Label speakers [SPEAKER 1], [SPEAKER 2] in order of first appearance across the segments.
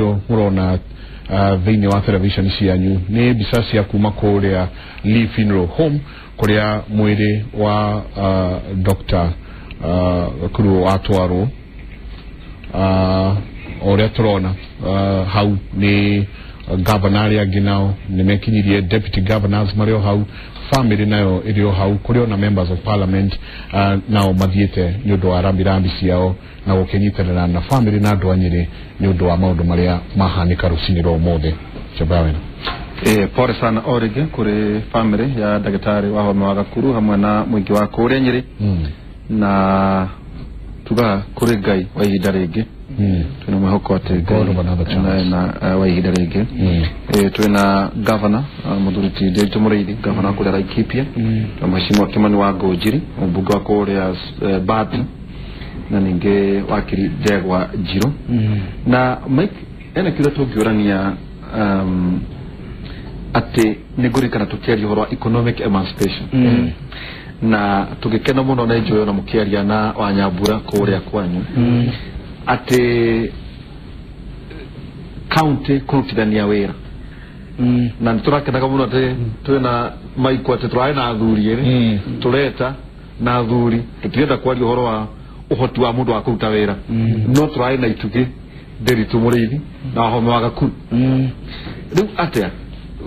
[SPEAKER 1] Mũrona thĩinĩ wa television cianyu nĩ mbica cia kuma kũrĩa Lee Funeral Home, kũrĩa mwĩrĩ wa Dr. Gakuru watwarwo. O ũrĩa tũrona hau nĩ governor arĩa angĩ nao nĩ mekinyirie, deputy governors marĩ o hau, family nayo ĩrĩ o hau, kũrĩ ona members of parliament nao mathiĩte nĩ ũndũ wa rambirambi ciao na gũkĩnyitanĩra na family na andũ a Nyĩrĩ nĩ ũndũ wa maũndũ marĩa mahanĩka rũcinĩ rwa ũmũthĩ. Chebawena.
[SPEAKER 2] Pole sana o rĩngĩ kũrĩ family ya ndagĩtarĩ Wahome wa Gakuru hamwe na mũingĩ wa kũrĩa Nyĩrĩ, na tugaga kũrĩ Ngai wa ihinda rĩngĩ. Twĩna mwĩhoko atĩ
[SPEAKER 1] God of another chance.
[SPEAKER 2] Na wa ihinda rĩngĩ. Twĩna governor, mũthuri ti Ndiritu Mũrĩithi, governor wa kũrĩa Laikipia, na mheshimiwa Kimani wa Ngũnjiri, mũmbunge wa kũrĩa Bati, na ningĩ wakiri Ndegwa Njirũ. Na Mike, ena kĩũria tũngĩũrania, atĩ nĩ ngũririkana tũkĩaria ũhoro wa economic emancipation, na tũgĩkena mũno na njũĩ na mũkĩaria na Wanyambura kũrĩa kwanyu, atĩ county kũrutithania wĩra, na nĩ tũrakenaga mũno atĩ twĩna maiko, atĩ tũrarĩ na athuri erĩ, tũreta na athuri. Tũtirenda kwaria ũhoro wa ũhoti wa mũndũ wa kũruta wĩra, no tũrarĩ na itugĩ Nderitu Mũrĩithi na Wahome wa Gakuru. Rĩu atĩa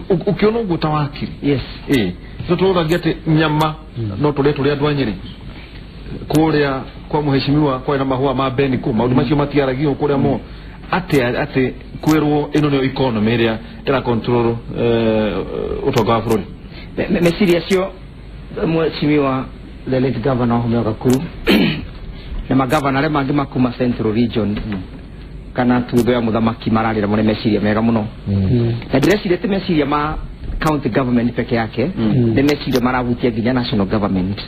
[SPEAKER 2] ũkĩona ũguo ta wakiri?
[SPEAKER 3] Yes.
[SPEAKER 2] Ĩ no tũroragia atĩ nyama no tũrĩe tũrĩ andũ a Nyĩrĩ, kũrĩa kwa mheshimiwa kwarĩ na mahũa ma beni kũ maũndũ macio matiaragio kũrĩa mo atĩa, atĩ kwĩrwo ĩno nĩyo economy ĩrĩa ĩra control ũtonga wa bũrũri.
[SPEAKER 3] Meciria acio mheshimiwa the late governor Wahome wa Gakuru na magavana arĩa mangĩ makuma Central Region kana tutho ya mũthamaki mararĩra mũno meciria mega mũno, na ndĩreciria ti meciria ma county government peke yake, nĩ meciria marahutia nginya national government.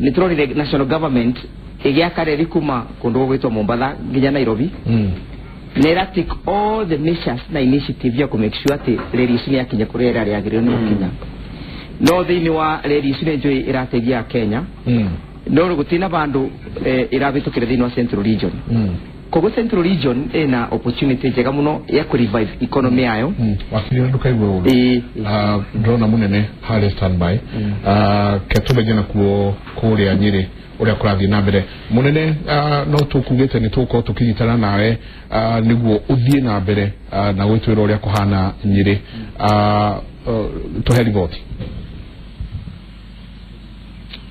[SPEAKER 3] Nĩ tũronire national government ĩgĩaka reri kuma kũndũ gũgwĩtwo Mombatha nginya Nairobi, nĩ ĩra take all the measures na initiative ya kũ make sure atĩ reri ici nĩ yakinya kũrĩa ĩrĩa yagĩrĩirwo nĩ gũkinya. No thĩinĩ wa reri ici nĩ njũĩ ĩrateithia Kenya, no gũtirĩ na vandũ ĩravĩtũkĩra thĩinĩ wa Central Region. Koguo Central Region ĩna opportunity njega mũno ya kũ revive economy yayo.
[SPEAKER 1] Wakiri, ndũkaigue ũru.
[SPEAKER 3] Ĩĩ.
[SPEAKER 1] Ndĩrona mũnene harĩa standby. Ke tũmenye nakuo kũrĩa Nyĩrĩ ũrĩa kũrathiĩ na mbere. Mũnene, no tũkugĩte nĩ tũgũkorwo tũkĩnyitana nawe nĩguo ũthiĩ na mbere na gwĩtwĩra ũrĩa kũhana Nyĩrĩ. Tũhe riboti.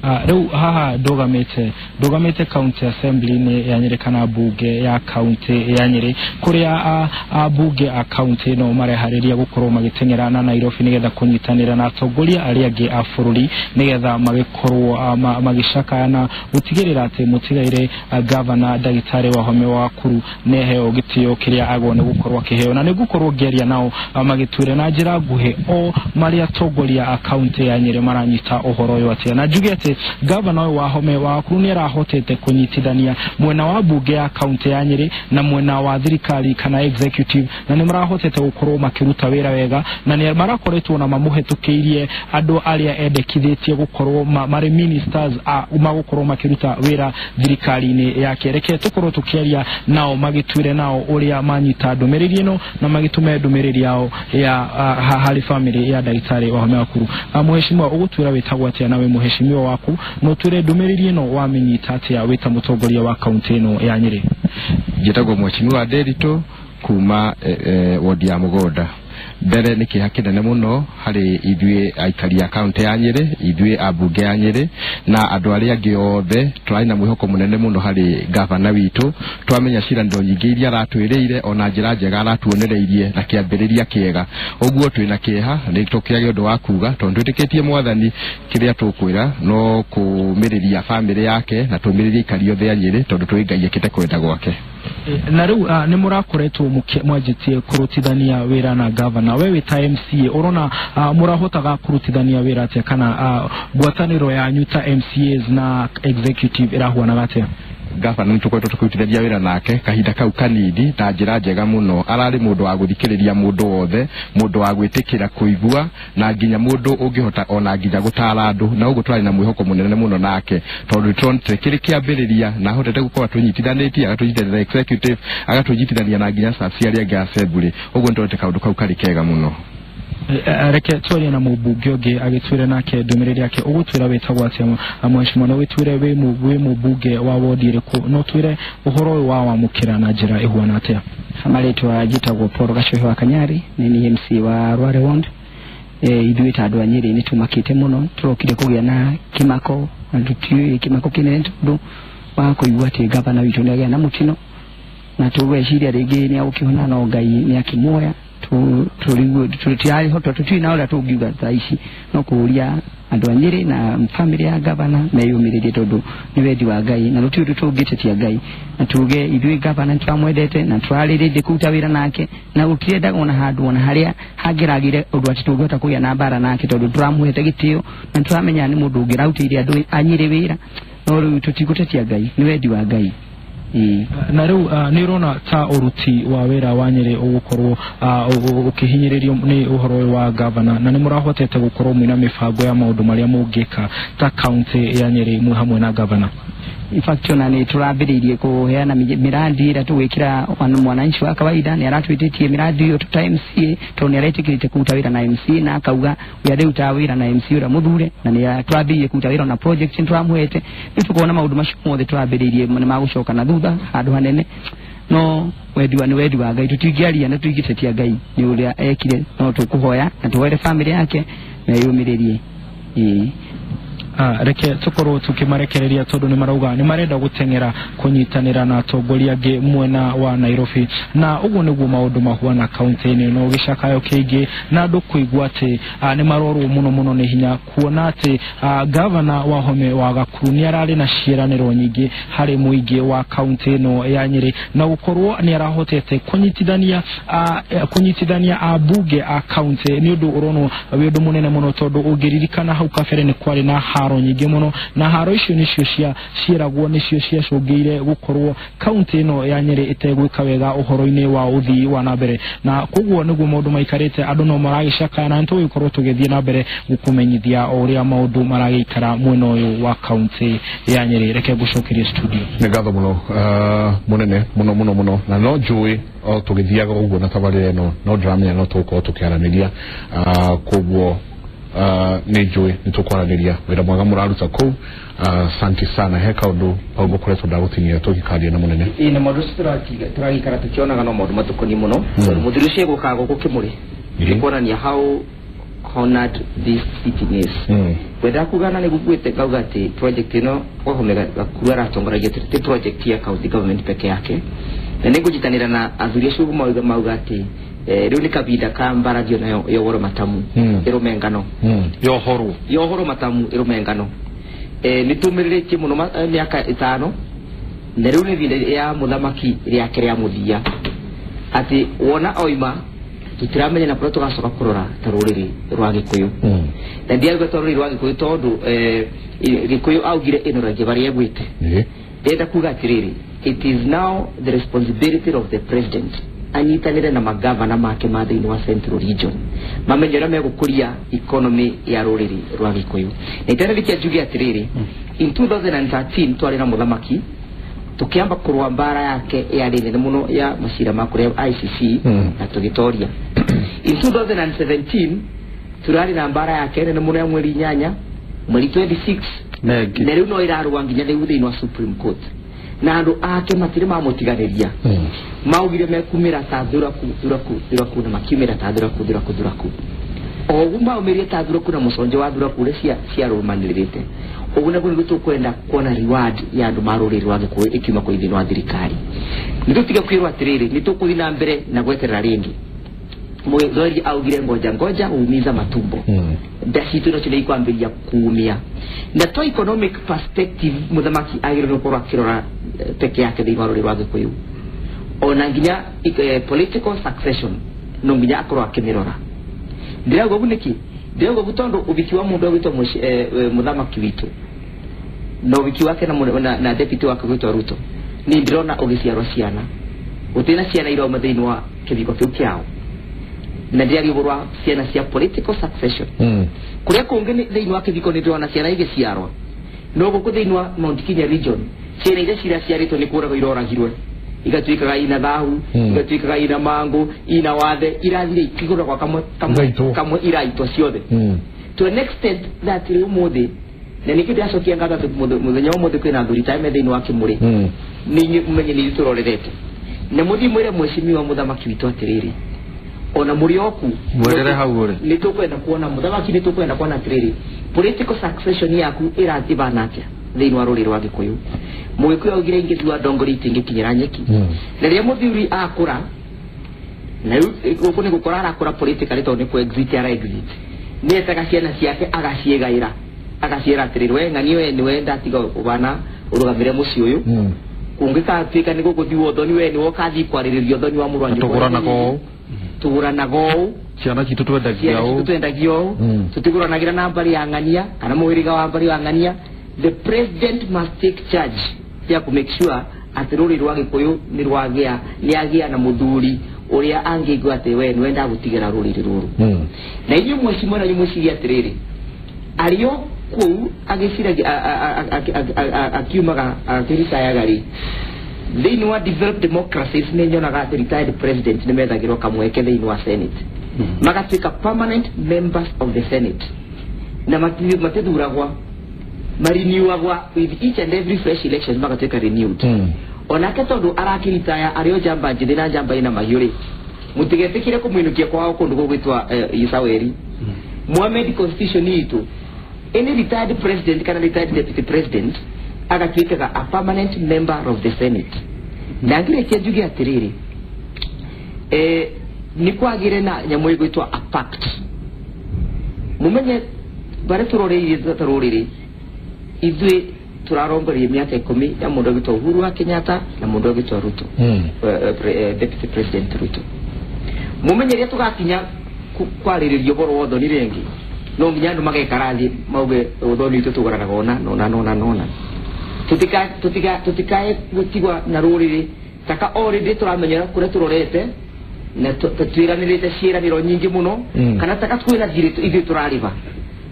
[SPEAKER 4] Rĩu haha ndũgamĩte county assembly-inĩ ya Nyĩrĩ kana mbunge ya county ya Nyĩrĩ, kũrĩa ambunge a county ĩno mareharĩria gũkorwo magĩteng'era na Nairobi nĩgetha kũnyitanĩra na atongoria arĩa angĩ a bũrũri, nĩgetha magĩkorwo magĩcakaya na gũtigĩrĩra atĩ mũtigaire gavana ndagĩtarĩ Wahome wa Gakuru nĩaheo gĩtĩo kĩrĩa agwo nĩ gũkorwo akĩheo. Na nĩ ngũkorwo ngĩaria nao magĩtwĩre na njĩra nguhĩ o marĩa atongoria a county ya Nyĩrĩ maranyita ũhoro ũyũ atĩa. Na njuge atĩ gavana ũyũ Wahome wa Gakuru nĩ arahotete kũnyitithania mwena wa mbunge ya county ya Nyĩrĩ na mwena wa thirikari kana executive, na nĩ marahotete gũkorwo makĩruta wĩra wega, na nĩ marakoretwo na mamũhetũkĩirie andũ arĩa endekithĩtie gũkorwo marĩ ministers a magũkorwo makĩruta wĩra thirikari-inĩ yake. Reke tũkorwo tũkĩaria nao magĩtwĩre nao ũrĩa manyita ndũmĩrĩri ĩno na magĩtũme ndũmĩrĩri yao ya harĩ family ya ndagĩtarĩ Wahome wa Gakuru. Mũheshimiwa, ũgũtwĩra wĩtagwo atĩa na wĩ mũheshimiwa waku, na ũtwĩre ndũmĩrĩri ĩno wamĩnyita atĩa wĩ ta mũtongoria wa kaunti ĩno ya Nyĩrĩ.
[SPEAKER 5] Njĩtagwo mheshimiwa Nderitu kuma wodi ya Mũgũnda. Mbere nĩ kĩeha kĩnene mũno harĩ ithuĩ aikari a kaunti ya Nyĩrĩ, ithuĩ ambunge ya Nyĩrĩ na andũ arĩa angĩ othe. Tũrarĩ na mwĩhoko mũnene mũno harĩ gavana witũ, twamenya ciĩranĩro nyingĩ iria aratwĩrĩire ona njĩra njega aratuonereirie na kĩambĩrĩria kĩega. Ũguo twĩna kĩeha, nĩ tũkĩage ũndũ wa kuga, tondũ twĩtĩkĩtie mwathani. Kĩrĩa tũkwĩra no kũmĩrĩria bamĩrĩ yake na tũmĩrĩrie aikari othe a Nyĩrĩ, tondũ tũĩ Ngai ekĩte kwenda gwake.
[SPEAKER 4] Na rĩu nĩ mũrakoretwo mwanjĩtie kũrutithania wĩra na gavana. We wĩ ta MCA, ũrona mũrahotaga kũrutithania wĩra atĩa, kana ngwatanĩro yanyu ta MCAs na executive ĩrahuanaga atĩa?
[SPEAKER 5] Gavana nĩtũkoretwo tũkĩrutithania wĩra nake kahinda kau kanini na njĩra njega mũno. Ararĩ mũndũ wa gũthikĩrĩria mũndũ wothe, mũndũ wa gwĩtĩkĩra kũigua, na nginya mũndũ ũngĩhota ona nginya gũtara andũ, na ũguo tũrarĩ na mwĩhoko mũnene mũno nake, tondũ nĩtũronete kĩrĩ kĩambĩrĩria na ahotete gũkorwo atũnyitithanĩtie, agatũnyitithania na executive, agatũnyitithania na nginya staff arĩa angĩ a assembly. Ũguo nĩtũronete kaũndũ kau karĩ kega mũno.
[SPEAKER 4] Reke twarie na mũmbunge ũngĩ agĩtwĩre nake ndũmĩrĩri yake. Ũgũtwĩra wĩtagwo atĩa mheshimiwa, na wĩtwĩre wĩ mũmbunge wa wodi ĩrĩkũ, na ũtwĩre ũhoro ũyũ wa wamũkĩra na njĩra ĩhuana atĩa?
[SPEAKER 6] Marĩtwa njĩtagwo Paul Gacohe wa Kanyari, nĩ niĩ MC wa Rware Ward. Ithuĩ ta andũ a Nyĩrĩ nĩ tũmakĩte mũno, tũrokire kũgĩa na kĩmako na tũtiũĩ kĩmako kĩnene tondũ wa kũigua atĩ gavana witũ nĩ agĩa na mũtino, na tũgeciria rĩngĩ nĩ agũkĩhona, no Ngai nĩ akĩmuoya. Tũtirahota, tũtiũĩ na ũrĩa tũngiuga thaa ici, no kũũria andũ a Nyĩrĩ na famĩlĩ ya gavana meyũmĩrĩrie, tondũ nĩ wendi wa Ngai na gũtirĩ ũndũ tũngĩtetia Ngai, na tuge ithuĩ gavana nĩtũramwendete na tũrarĩrĩria kũruta wĩra nake, na gũtirendaga ona handũ ona harĩa hangĩragire ũndũ atĩ tũngĩhota kũgĩa na mbara nake, tondũ tũramũhete gĩtĩo na tũramenya nĩ mũndũ ũngĩrarutĩire andũ a Nyĩrĩ wĩra, no rĩu tũtigũtetia Ngai, nĩ wendi wa Ngai.
[SPEAKER 4] Na rĩu nĩ ũrona ta ũruti wa wĩra wa Nyĩrĩ ũgũkorwo ũkĩhinyĩrĩrio nĩ ũhoro ũyũ wa gavana, na nĩ mũrahotete gũkorwo mwĩna mĩbango ya maũndũ marĩa mũngĩka ta kaunti ya Nyĩrĩ mwĩ hamwe na gavana?
[SPEAKER 6] In fact ona nĩ tũrambĩrĩirie kũheana mĩrandi ĩrĩa tũgwĩkĩra mwananchi wa kawaida. Nĩ aratwĩtĩtie mĩrandi ĩyo ta MCA, tondũ nĩ aretĩkĩrĩte kũruta wĩra na MCA, na akauga we arĩrutaga wĩra na MCA ũrĩa mũthure, na nĩ tũrambĩrĩirie kũruta wĩra na project nĩ tũramũhete. Rĩu tũkona maũndũ macio mothe tũrambĩrĩirie nĩ magũcoka na thutha handũ hanene, no wendi wa nĩ wendi wa Ngai, tũtingĩaria na tũtingĩtetia Ngai nĩ ũrĩa ekire, no tũkũhoya na tũhoere famĩlĩ yake meyũmĩrĩrie. Ĩĩ.
[SPEAKER 4] Reke tukorwo tukimarekereria tondu ni marauga ni marenda guteng'era kunyitanira na atongoria angĩ mwena wa Nairobi, na ũguo nĩguo maũndũ mahuana kaunti-inĩ ĩno. Gĩcakayo kĩingĩ na andũ kũigua atĩ nĩ marorwo mũno mũno nĩ hinya kuona atĩ gavana wa Wahome wa Gakuru nĩ ararĩ na ciĩranĩro nyingĩ harĩ mũingĩ wa kaunti ĩno ya Nyĩrĩ, na gũkorwo nĩ arahotete kũnyitithania ambunge a kaunti nĩ ũndũ ũronwo wĩ ũndũ mũnene mũno, tondũ ũngĩririkana hau kabere nĩ kwarĩ na haro nyingĩ mũno, na haro icio nĩcio ciĩragwo nĩcio ciacũngĩire gũkorwo kaunti ĩno ya Nyĩrĩ ĩtegwĩka wega ũhoro-inĩ wa ũthii wa na mbere, na koguo nĩguo maũndũ maikarĩte. Andũ no maragĩcakaya na nĩtũgũgĩkorwo tũgĩthiĩ na mbere gũkũmenyithia o ũrĩa maũndũ maragĩikara mwena ũyũ wa kaunti ya Nyĩrĩ. Reke ngũcokerie studio.
[SPEAKER 1] Nĩ ngatho mũno, mũnene mũno mũno mũno, na no njũĩ o tũgĩthiaga ũguo na tabarĩra ĩno no ndĩramenya no tũgũkorwo tũkĩaranĩria, koguo nĩ njũĩ nĩ tũkwaranĩria. Wĩra mwega mũraruta kũu, asante sana. He kaũndũ hau ngũkoretwo ndagũtinia tũgĩkaria na mũnene.
[SPEAKER 3] Ĩĩ, na maũndũ ũcio tũragĩikara tũkĩonaga no maũndũ matũkoniĩ mũno, tondũ mũthuri ũcio egũkaga gũkũ Kĩmũrĩ nĩ kuonania how honored this sitting is. Ngwendaga kuga na nĩgukuĩte ngauga atĩ project ĩno Wahome Gakuru aratongoragia ti project ya county government peke yake, na nĩngũnyitanĩra na athuri acio mauga atĩ rĩu nĩ kahinda ka mbarathio nayo yohoro matamu ĩrũme ngano,
[SPEAKER 2] yohorwo
[SPEAKER 3] yohoro matamu ĩrũme ngano. Nĩ tũmĩrĩrĩtie mũno mĩaka 5, na rĩu nĩ ihinda ya mũthamaki rĩake rĩa mũthia, atĩ wona oima tũtiramenya na kũrĩa tũgacoka kũrora ta rũrĩrĩ rwa Gĩkũyũ. Na ndiaruga ta rũrĩrĩ rwa Gĩkũyũ tondũ Gĩkũyũ augire ĩnoragia barĩa egwĩte. Ndĩrenda kuga atĩrĩrĩ, it is now the responsibility of the president anyitanĩre na magavana make ma thĩinĩ wa Central Region, mamenye ũrĩa megũkũria economy ya rũrĩrĩ rwa Gĩkũyũ. Na itanarĩkia njuge atĩrĩrĩ, in 2013 twarĩ na mũthamaki tũkĩamba kũrũa mbara yake yarĩ nene mũno ya macira ma kũrĩa ICC, na tũgĩtoria. In 2017 turarĩ na mbara yake nene mũno ya mweri 8, mweri 26, na rĩu no ĩrarũa nginya rĩu thĩinĩ wa Supreme Court, na andũ ake matirĩ mamũtiganĩria, maugire mekumĩra ta thuraku thuraku thuraku, na makiumĩra ta thuraku thuraku thuraku. O ũguo maumĩrire ta thuraku na mũconjo wa thuraku ũrĩa ciarũmanĩrĩrĩte, ũguo naguo nĩguo tũkwenda kuona reward ya andũ ma rũrĩrĩ rwa Gĩkũyũ ĩkiuma kũrĩ thĩinĩ wa thirikari. Nĩ tũtige kwĩrwo atĩrĩrĩ, nĩ tũkũthiĩ na mbere na gweterera rĩngĩ. Mũthuri augire ngoja ngoja huumiza matumbo, nda citũ nacio nĩ ikwambĩrĩria kuumia. Na to economic perspective mũthamaki agĩrĩirwo gũkorwo akĩrora peke yake thĩinĩ wa rũrĩrĩ rwa Gĩkũyũ, ona nginya political succession no nginya akorwo akĩmĩrora. Ndĩrauga ũguo nĩkĩ? Ndĩrauga ũguo tondũ ũhiki wa mũndũ ũgwĩtwo mũthamaki witũ
[SPEAKER 6] Na wiki wake na deputy wake gwĩtwo Ruto ni ndĩrona ũgĩciarwo ciana gũtirĩ na ciana irauma thĩinĩ wa kĩbiko kĩu kĩao na ndĩraria ũhoro wa ciana cia political succession. Kũrĩa kũngĩ thĩinĩ wa kĩbiko nĩ ndĩrona ciana igĩciarwo no gũkũ thĩinĩ wa Mount Kenya region ciana iria ciraciarĩtwo nĩ kũragwo iroragirwe igatuĩkaga ina thahu, igatuĩkaga ina mangũ, ina wathe, irathire ikĩgũragwo kamwe iraitwo ciothe. To an extent that rĩu ũmũthĩ na nĩkĩo ndĩracokia ngatho atĩ mũthenya wa ũmũthĩ kwĩna athuri ta me thĩinĩ wa kĩmũrĩ nĩ inyuĩ mũmenye nĩ ithuĩ tũrorerete na mũthiĩ mwĩre mheshimiwa mũthamaki witũ atĩrĩrĩ ona mũrĩ oku
[SPEAKER 2] mwĩrĩre hau ũrĩ
[SPEAKER 6] nĩ tũkwenda kuona mũthamaki nĩ tũkwenda kuona atĩrĩrĩ political succession yaku ĩrathibana atĩa thĩinĩ wa rũrĩrĩ rwa Gĩkũyũ. Mũgĩkũyũ augire ingĩtua ndongoria itingĩkinyĩra nyeki. Na rĩrĩa mũthuri akũra na rĩu gũkũ nĩ gũkũra arakũra politically tondũ nĩ kũ exit ara exit nĩ etaga ciana ciake agaciĩgaĩra agaciĩra atĩrĩrĩ we ng'ani we nĩwe ndatiga ũbana ũrũgamĩre mũciĩ ũyũ kũngĩgatuĩka nĩ gũgũthiĩ ũthoni we nĩwe ũkathiĩ kwarĩrĩria ũthoni wa mũrũ wa nyũkwa.
[SPEAKER 2] Tũgũranaga ũũ
[SPEAKER 6] tũgũranaga ũũ
[SPEAKER 2] ciana citũ twendagia ũũ
[SPEAKER 6] twendagia ũũ tũtigũranagĩra na mbarĩ ya ng'ania kana mũhĩrĩga wa mbarĩ wa ng'ania. The president must take charge ya ku make sure atĩ rũrĩrĩ rwa Gĩkũyũ nĩ rwagĩa nĩ agĩa na mũthuri ũrĩa angĩigua atĩ we nĩwe ndagũtigĩra rũrĩrĩ rũrũ. Na inyuĩ mweci na inyuĩ mwecirie atĩrĩrĩ arĩ o kũu agĩciragia akiumaga akĩritayaga rĩ thĩinĩ wa developed democracies nĩ nyonaga atĩ retired president nĩ methagĩrwo kamweke thĩinĩ wa Senate magatuĩka permanent members of the Senate na matithuragwa marinewagwa with each and every fresh election magatuĩka renewed. Onake tondũ arakĩritaya arĩ o njamba njĩthĩ na njamba ĩna mahiũ rĩ mũtigetĩkĩre kũmũinũkia kwao kũndũ gũgwĩtwa Isaweri. Mohamed constitution itũ any retired president kana retired deputy president agatuĩkaga a permanent member of the Senate. Na ngĩrĩkia njuge atĩrĩrĩ nĩ kwagĩre na nyamũ ĩgwĩtwo a pact. Mũmenye barĩa tũroreirie ta rũrĩrĩ ithuĩ tũrarongoria mĩaka 10 ya mũndũ ũgwĩtwo Uhuru wa Kenyatta na mũndũ ũgwĩtwo Ruto, deputy president Ruto. Mũmenye rĩrĩa tũgakinya kwarĩrĩria ũhoro wa ũthoni rĩngĩ no nginya andũ magekara thĩ mauge ũthoni witũ tũgũranaga ũna na ũna na ũna. Tũtikae gũtigwa na rũrĩrĩ taka already tũramenya kũrĩa tũrorete na twĩranĩrĩte ciĩranĩro nyingĩ mũno kana taka twĩna thirĩ ithuĩ tũrarĩba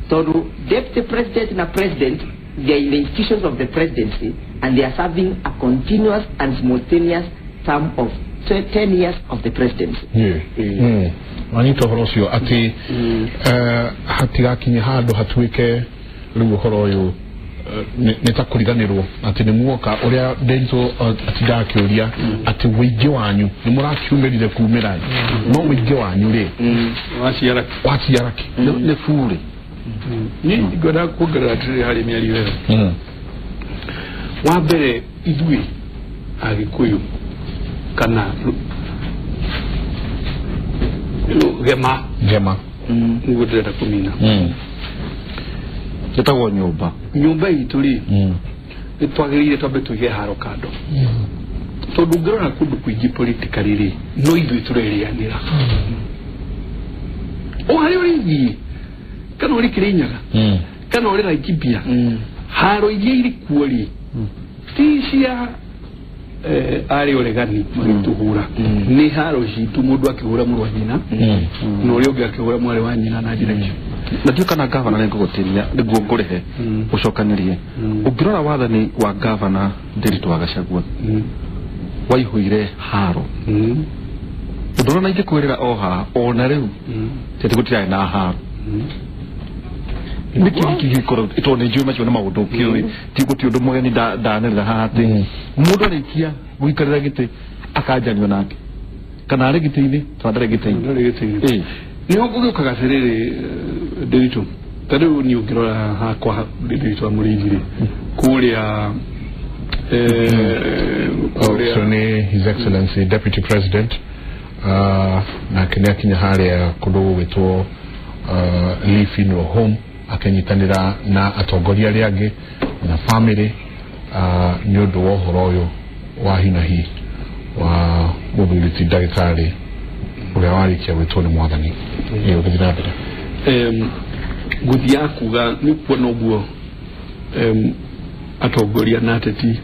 [SPEAKER 6] tondũ deputy president na president they are in the institutions of the presidency and they are serving a continuous and simultaneous term of 10 years of the presidency.
[SPEAKER 1] Wanyita ũhoro ũcio atĩ hatigakinye handũ hatuĩke rĩu ũhoro ũyũ nĩ ta kũriganĩrwo atĩ nĩ muoka ũrĩa Nderitu atindaga akĩũria atĩ ũingĩ wanyu nĩ mũrakiumĩrire kumĩra no ũingĩ wanyu rĩ waciara kĩ
[SPEAKER 2] nĩ burĩ.
[SPEAKER 7] Ni ngwenda kuongerera atĩrĩrĩ harĩ mĩario ĩyo. Wa mbere ithuĩ Agĩkũyũ kana gema nĩguo ndĩrenda kũmina
[SPEAKER 2] ĩtagwo nyũmba
[SPEAKER 7] itũ rĩ nĩ twagĩrĩire twambe tũige haro kando tondũ ũngĩrora kũndũ kũingĩ politically rĩ no ithuĩ tũrerĩanĩra o harĩa ũrĩthiĩ kana ũrĩ Kĩrĩnyaga kana ũrĩ Laikipia haro iria irĩ kuo rĩ ti cia arĩ ũregani magĩtũhũra nĩ haro citũ mũndũ akĩhũra mũrũ wa nyina na ũrĩa ũngĩ akĩhũra mwarĩ wa nyina na njĩra icio.
[SPEAKER 2] Na ndiũ kana gavana nĩ ngũgũtĩria nĩguo ngũrĩhe ũcokanĩrie ũngĩrora wathani wa gavana Nderitu wa Gachagua waihũire haro ũndũ ũrĩa ingĩkwĩrĩra o haha ona rĩu ti atĩ gũtirarĩ na haro nĩkĩ gĩkĩ gĩkorwo tondũ nĩ njũĩ macio nĩ maũndũ ũkĩũĩ ti gũtirĩ ũndũ mũgeni ndanĩrĩra haha atĩ mũndũ arĩkia gũikarĩra gĩtĩ akanjanio nake kana arĩ gĩtĩ-inĩ kana ndarĩ gĩtĩ-inĩ.
[SPEAKER 7] Nĩho ngũgĩũkaga atĩrĩrĩ Nderitu ta rĩu niĩ ũngĩrora hakwa Nderitu wa Mũrĩithi rĩ kũrĩa
[SPEAKER 1] ũcio nĩ His Excellency Deputy President nake nĩ akinya harĩa kũndũ gũgwĩtwo Lee Funeral Home akanyitanĩra na atongoria arĩa angĩ na family nĩ ũndũ wa ũhoro ũyũ wa hi na hi wa mũthuri ti ndagĩtarĩ ũrĩa warĩkia gwĩtwo nĩ mwathani. Ũgĩthiĩ na mbere
[SPEAKER 7] ngũthiaga kuga nĩ kuona ũguo atongoria na ateti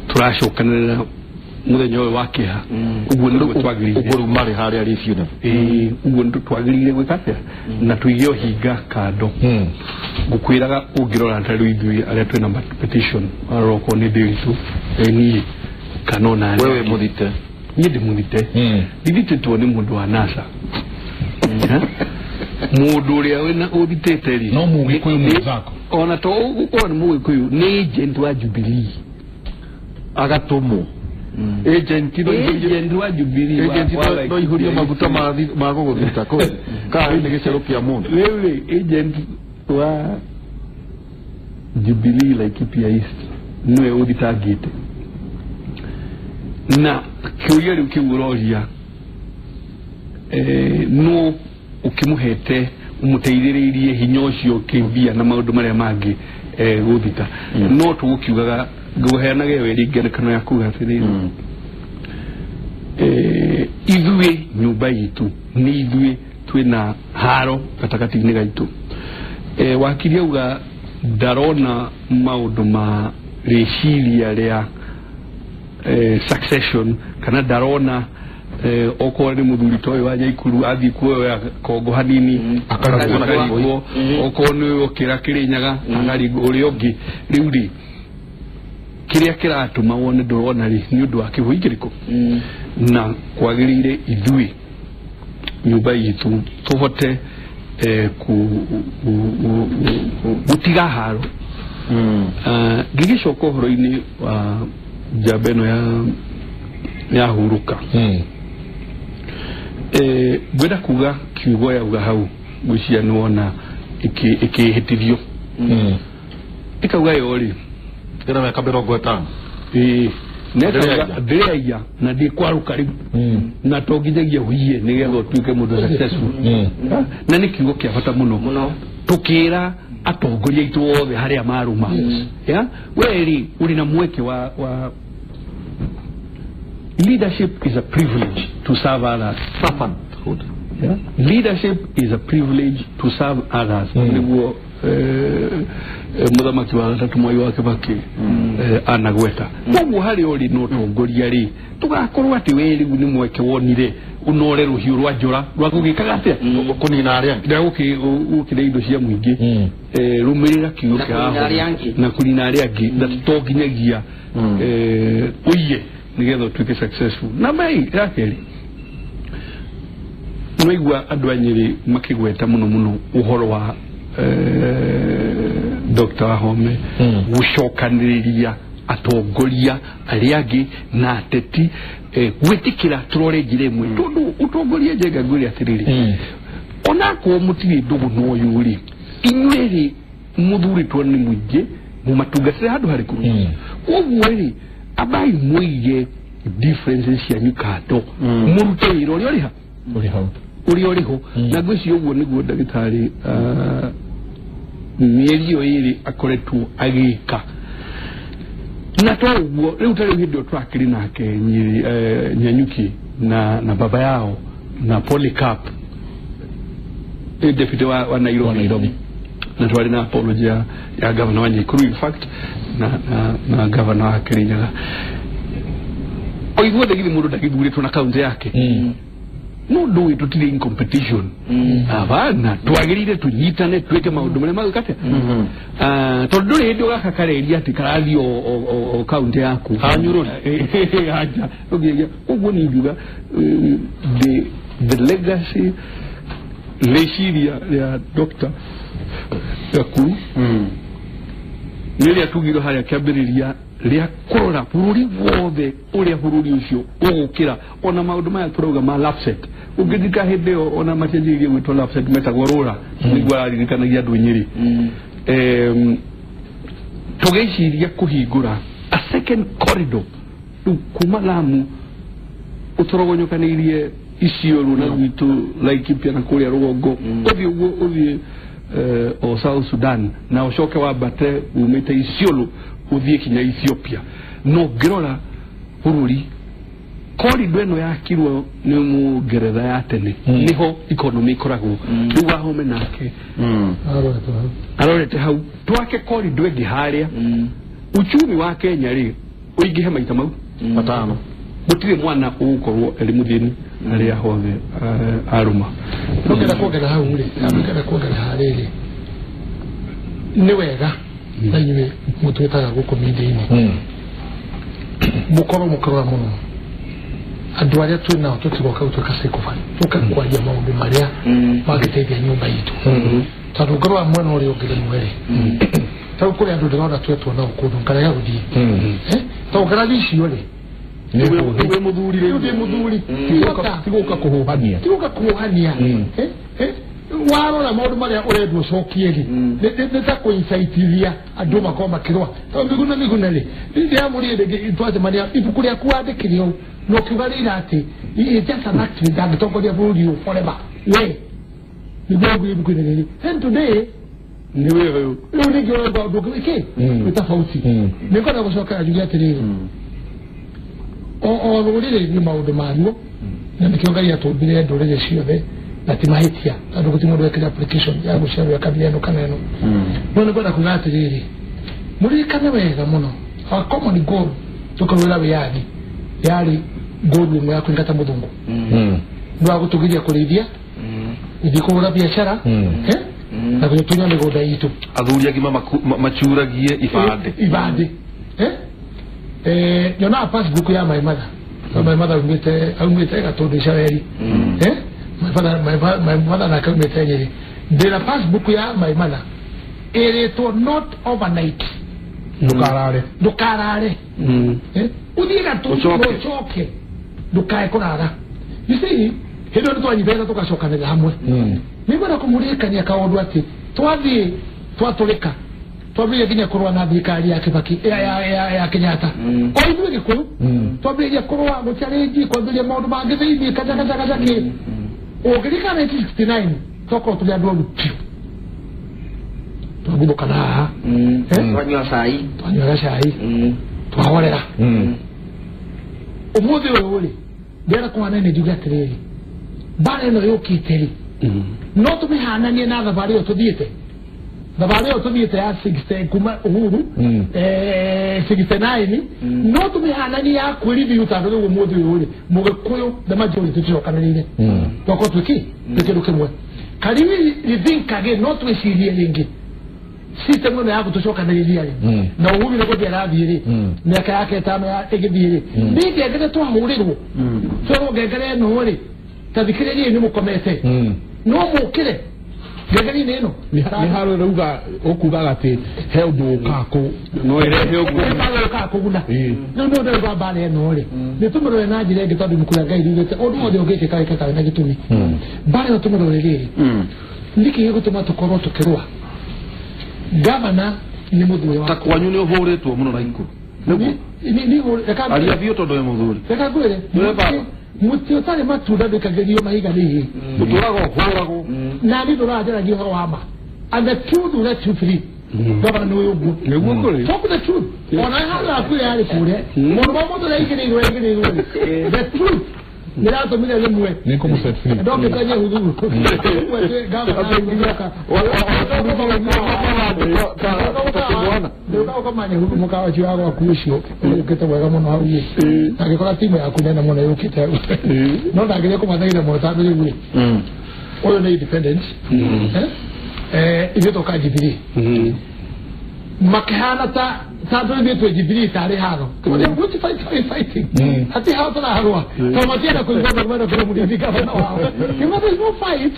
[SPEAKER 7] tũracokanĩrĩra mũthenya ũyũ wa kĩeha. Ũguo nĩguo twagĩrĩire,
[SPEAKER 2] ũguo marĩ harĩa rĩ funeral.
[SPEAKER 7] Ũguo nĩ twagĩrĩire gwĩka atĩa na tũige ũhinga kando. Ngũkwĩraga ũngĩrora ta rĩu ithuĩ arĩa twĩna petition arokorwo nĩ Ndiritu, niĩ kana ona arĩa
[SPEAKER 2] wewe mũthite.
[SPEAKER 7] Niĩ ndĩ mũthite, ndithitĩtwo nĩ mũndũ wa NASA. Mũndũ ũrĩa wĩna ũthitĩte rĩ
[SPEAKER 1] no mũgĩkũyũ mwenzako,
[SPEAKER 7] ona to ũgũkorwo nĩ mũgĩkũyũ, nĩ agent wa Jubilee
[SPEAKER 2] agatũmwo agent no
[SPEAKER 7] agent wa Jubilee
[SPEAKER 2] agent no ihurio maguta ma gũgũthita kũ kana nĩ gĩcero kĩa mũndũ.
[SPEAKER 7] Rĩu rĩ agent wa Jubilee Laikipia East nĩwe ũthitangĩte, na kĩũria rĩu kĩu ũroria no ũkĩmũhete ũmũteithĩrĩirie hinya ũcio kĩmbia na maũndũ marĩa mangĩ gũthita. No tũgũkiugaga ngũheanage ĩyo ĩrĩ ngerekano ya kuga atĩrĩrĩ, ithuĩ nyũmba itũ nĩ ithuĩ twĩna haro gatagatĩ-inĩ gaitũ. Wakiri auga ndarona maũndũ ma rĩciria rĩa succession, kana ndarona okorwo nĩ mũthuri ta ũyũ wa Nyaikuru athiĩ kuoya kongo hanini akarigwo, okorwo nĩ ũkĩra Kĩrĩnyaga akarigwo ũrĩa ũngĩ. Rĩu rĩ kĩrĩa kĩratũma wone ndũrona rĩ nĩ ũndũ wa kĩhũi kĩrĩkũ, na kwagĩrĩire ithuĩ nyũmba itũ tũhote gũtiga haro. Ngĩgĩcoka ũhoro-inĩ wa njamba ĩno ya hurũka, ngwenda kuga kiugo yauga hau ngwĩciria nĩ wona ĩkĩhĩtithio ĩkauga yo rĩ
[SPEAKER 2] ĩna mĩaka 50
[SPEAKER 7] ndĩraiya na ndĩkwarũka rĩu na to nginyagia ũiye nĩgetha ũtuĩke mũndũ successful. Na nĩ kiugo kĩa bata mũno tũkĩra atongoria aitũ othe harĩa marũma. We rĩ ũrĩ na mweke wa leadership is a privilege to serve others.
[SPEAKER 2] Servanthood.
[SPEAKER 7] Yeah? Leadership is a privilege to serve others. Niguo mũthamaki wa gatatũ Mwai wa Kibaki anagweta. Koguo harĩa ũrĩ na ũtongoria rĩ, tũgakorwo atĩ we rĩu nĩ mweke wonire ũnore rũhiũ rwa njora rwa gũgĩkaga atĩa
[SPEAKER 2] kũnina arĩa angĩ,
[SPEAKER 7] gũkĩrĩa indo cia mũingĩ, rũmĩrĩra kiugo kĩa na kũnina arĩa angĩ, na to nginyagia ũiye nĩgetha ũtuĩke successful. Namba ya kerĩ, nĩwaigua andũ a Nyĩrĩ makĩgweta mũno mũno ũhoro wa Dr. Wahome gũcokanĩrĩria atongoria arĩa angĩ na ateti gwĩtĩkĩra tũrore njĩra ĩmwe, tondũ ũtongoria Njenga ngwĩre atĩrĩrĩ, onakorwo mũtirĩ ndũgũ na ũyũ rĩ, inyuĩ rĩ mũthurĩtwo nĩ mũingĩ mũmatungatĩre handũ harĩkũ. Koguo rĩ ambai mũige differences cianyu kando, mũrute wĩra ũrĩa ũrĩ ha ũrĩa ũrĩ ho. Na ngwĩciria ũguo nĩguo ndagĩtarĩ mĩeri ĩyo ĩrĩ akoretwo agĩka. Na to ũguo rĩu ta rĩu hĩndĩ ĩyo tũrakĩrĩ nake Nyanyuki na baba yao na Polycarp deputy wa Nairobi, na twarĩ na apology ya governor wa Nyaikuru, in fact na governor wa Kirinyaga. O ithuothe githĩ mũndũ ndagĩthurĩtwo na kaunti yake, no ndũĩ tũtirĩ in competition. Abana twagĩrĩire tũnyitane twĩke maũndũ marĩa magĩka atĩa, tondũ ndũrĩ hĩndĩ ũgaka kareria atĩ karathiĩ o kaunti yaku
[SPEAKER 2] hanyurũri
[SPEAKER 7] aja. Ũguo nĩ ingiuga the legacy rĩciria rĩa Dr. Gakuru nĩ rĩa tugirwo harĩa kĩambĩrĩria rĩa kũrora bũrũri wothe ũrĩa bũrũri ũcio ũgũkĩra, ona maũndũ maya tũrauga ma LAPSSET. Ũngĩthika hĩndĩ ĩyo ona matianjĩrĩirie gwĩtwo LAPSSET, metagwo RURA, nĩguo araririkanagia andũ Nyĩrĩ. Tũgĩciria kũhingũra a second corridor rĩu kuma Lamu ũtorogonyokanĩirie Isiolo na gwitũ Laikipia na kũrĩa rũgongo, ũthiĩ ũguo ũthiĩ o South Sudan na ũcoke wambate umĩte Isiolo ũthiĩ kinya Ethiopia. No ngĩrora bũrũri Corridor ĩno yakirwo nĩ Mũngeretha ya tene nĩho economy ĩkoragwo rĩu Wahome nake arorete hau twake corridor ĩngĩ harĩa uchumi wa Kenya rĩ ũingĩhe maita mau
[SPEAKER 2] matano
[SPEAKER 7] gũtirĩ mwana ũgũkorwo arĩ mũthĩni harĩa hothe arũma.
[SPEAKER 8] Nongera kuongerera hau rĩ, nongera kuongerera harĩ rĩ, nĩ wega na inyuĩ mũtwĩtaga gũkũ media-inĩ mũkorwo mũkĩrora mũno andũ arĩa twĩ nao tũtigoka gũtuĩka sycophant, tũke kwaria maũndũ marĩa mangĩteithia nyũmba itũ, tondũ ngorwa mwena ũrĩa ũngĩ rĩmwe rĩ, tarĩu kũrĩ andũ ndĩrona twetwo nao kũndũ ngarega gũthiĩ, tondũ ngarathi icio rĩ
[SPEAKER 1] wĩ mũthuri
[SPEAKER 8] rĩu ndĩ mũthuri
[SPEAKER 1] tigũka kũhũhania
[SPEAKER 8] tigũka kũhũhania warora maũndũ marĩa ũrendwo ũcokie rĩ nĩ ta kũincaitithia andũ makorwo makĩrũa tondũ Miguna Miguna rĩ ndĩramũrie rĩngĩ twacemania ibuku rĩaku wandĩkire ũũ na ũkiuga rĩira atĩ just an accident ndangĩtongoria bũrũri ũyũ forever we nĩguo ũguo ibuku-inĩ rĩrĩ and today
[SPEAKER 7] nĩ wewe
[SPEAKER 8] rĩu ningĩ ũrenda ũndũ ũngĩ ĩkĩ nĩ tofauti. Nĩngwenda gũcokera njuge atĩrĩrĩ o rũrĩrĩ nĩ maũndũ maruo na nĩkĩo Ngai atũmbire ndũrĩrĩ ciothe na ti mahĩtia tondũ gũtirĩ mũndũ wekire application ya gũciarwo ya kabira ĩno kana ĩno. No nĩngwenda kuga atĩrĩrĩ mũririkane wega mũno our common goal tũkarũĩra wĩyathi yarĩ goal ĩmwe ya kũingata mũthũngũ nĩ wa gũtũgiria kũrĩithia gũthiĩ kũhũra biacara na gũtunya mĩgũnda itũ
[SPEAKER 2] athuri agima macuragie ibandĩ
[SPEAKER 8] ibandĩ nyonaga passbook ya my mother. My mother aumĩte Gatũndũ Icaweri, my mother nake aumĩte Nyĩrĩ. Ndĩna passbook ya my mother ĩrĩtwo not overnight,
[SPEAKER 1] ndũkarare
[SPEAKER 8] ndũkarare ũthiĩ Gatũndũ ũcoke ndũkae kũrara. You see hĩndĩ ĩyo nĩtwanyitanĩra tũgacokanĩrĩra hamwe. Nĩngwenda kũmũririkania kaũndũ atĩ twathiĩ twatũrĩka twambĩrĩria nginya kũrũa na thirikari ya Kibaki ya Kenyatta o ithuĩ Gĩkũyũ twambĩrĩria kũrũa gũchallenge kwambĩrĩria maũndũ mangĩ thĩinĩ kacha kacha kacha kĩ ũngĩririkana 1969 twakorwo tũrĩ andũ oru biũ twaguthũkana haha
[SPEAKER 3] twanyua cai
[SPEAKER 8] twanyuaga cai twahorera. Ũmũthĩ ũyũ rĩ ndĩrenda kũhanania njuge atĩrĩrĩ mbara ĩno yũkĩte rĩ no tũmĩhananie na thabarĩ ĩyo tũthiĩte thabarĩ ĩyo tũthiĩte ya 60 kuma Uhuru 69 no tũmĩhananie ya kwĩrithio tondũ rĩu ũmũthĩ ũyũ rĩ Mũgĩkũyũ the majority tũcokanĩrĩire twakorwo twĩkĩ twĩ kĩndũ kĩmwe. Can we rethink again no twĩcirie rĩngĩ system ĩno ya gũtũcokanĩrĩria rĩ na Uhuru nĩ gũthiĩ arathiĩ rĩ mĩaka yake ĩtano ĩgĩthiĩ rĩ nĩ ngengere twahũrĩrwo twerwo ngengere ĩno rĩ ta thikĩrĩriai nĩ mũkomete no mũkĩre ngengere-inĩ ĩno
[SPEAKER 1] nĩ harũ rauga ũkugaga atĩ he ũndũ ũkaga kũ
[SPEAKER 7] no ĩrehe ũguo
[SPEAKER 8] ũkaga kũguna rĩu nĩ ũndũ wa mbara ĩno rĩ nĩ tũmĩrore na njĩra ĩngĩ tondũ ibuku rĩa Ngai riugĩte ũndũ wothe ũngĩkĩka wĩkĩkaga na gĩtũmi. Mbara ĩno tũmĩrore rĩrĩ nĩkĩ gĩgũtũma tũkorwo tũkĩrũa? Gavana nĩ mũthuri
[SPEAKER 2] ta kwanyu nĩ ũhũrĩtwo mũno na ikũ nĩguo aria biũ tondũ wĩ mũthuri
[SPEAKER 8] reka ngwĩre mũtĩ ũtarĩ matunda ndũikagĩrio mahiga nĩ ihĩ
[SPEAKER 2] ũtũraga ũhũragwo
[SPEAKER 8] na niĩ ndũranjaragia ũhoro wa ma and the truth will let you free. Gavana nĩ ũyũ ũguo
[SPEAKER 7] nĩguo kũrĩ
[SPEAKER 8] talk the truth ona handũ haku yarĩ kũrĩa mũndũ wa mũndũ ũrĩa aigĩrĩirwo rĩ the truth nĩratũmire rĩmwe
[SPEAKER 1] nĩ kũmũset free
[SPEAKER 8] ndokĩte Nyahururu ũkama Nyahururu mũkawa ũcio wa gwaku ũcio ũkĩte wega mũno hau ĩ angĩkora timu yaku nene mũno yũkĩte no ndangĩria kũmathaitha mũno tondũ rĩu rĩ ũyũ nĩ independent ithuĩ tũka Jubilee makĩhana ta tondũ ithuĩ twĩ Jubilee tarĩ haro which fight are you fighting hati hao tũraharũa tondũ matienda kũigua tondũ menda kũrĩ mũrĩithi gavana wao kiuga there is no fight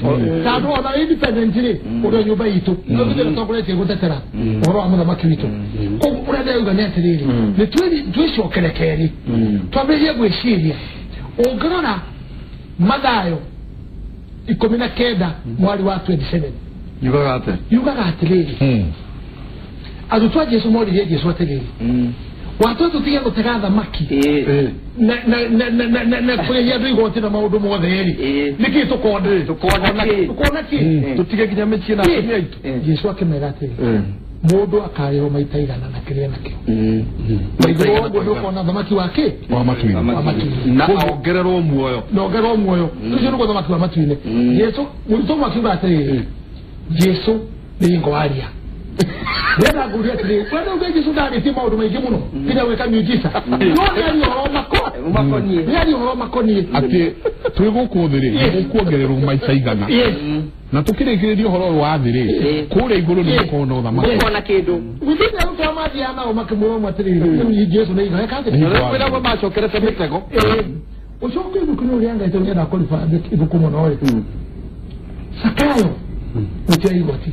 [SPEAKER 8] tondũ ona independent rĩ ũrĩa nyũmba itũ no ithuĩ tũtongoretie gũtetera ũhoro wa mũthamaki witũ koguo ũrĩa ndĩrauga nĩ atĩrĩrĩ nĩ twĩcokere kerĩ twambĩrĩrie gwĩciria ũngĩrora Mathayo 19 mwari wa 27
[SPEAKER 2] yugaga atĩa
[SPEAKER 8] yugaga atĩrĩrĩ arutwo a Jesu moririe Jesu atĩrĩrĩ watũ tũtige gũtega thamaki na kũrĩhia andũ igoti na maũndũ mothe rĩ nĩkĩ tũkona tũkona kĩ
[SPEAKER 2] tũtige nginya mĩciĩ na atumia aitũ
[SPEAKER 8] Jesu akĩmera atĩrĩ Mundu akarĩhwo maita igana na kĩrĩa nakĩo. Maigũrũ ũguo nĩũkona thamaki wa kĩ?
[SPEAKER 1] Wa matu-inĩ.
[SPEAKER 2] Na ongererwo muoyo.
[SPEAKER 8] Na ongererwo muoyo. Ũcio nĩguo thamaki wa matu-inĩ. Jesu mũrutwo ũmwe akiuga atĩrĩrĩ, Jesu nĩ hingo waria. Ndĩrenda ngũrie atĩrĩrĩ, we nĩuge Jesu ndarĩtie maũndũ maingĩ mũno nginya gwĩka miujiza. No nĩaria ũhoro makoniĩ. Nĩaria ũhoro makoniĩ.
[SPEAKER 1] Atĩ twĩ gũkũ thĩ rĩ, nĩgũkuongererwo maita igana. Na tukirĩkĩrĩria ũhoro ũyũ wa thĩ rĩ, kũrĩa igũrũ nĩ gũkorwo na ũthamaki.
[SPEAKER 3] Gũkorwo na kĩndũ.
[SPEAKER 8] Gũtirĩ arutwo mathiaga nao makĩmwĩra ũmwe atĩrĩrĩ, rĩu Jesu nĩ igana eka atĩa?
[SPEAKER 2] Kwĩra amwe macokerete mĩtego.
[SPEAKER 8] Ũcoke ibuku-inĩ rĩrĩa Ngai tondũ nĩendaga kũriba ibuku mũno rĩ. Sakayo gũtia igoti.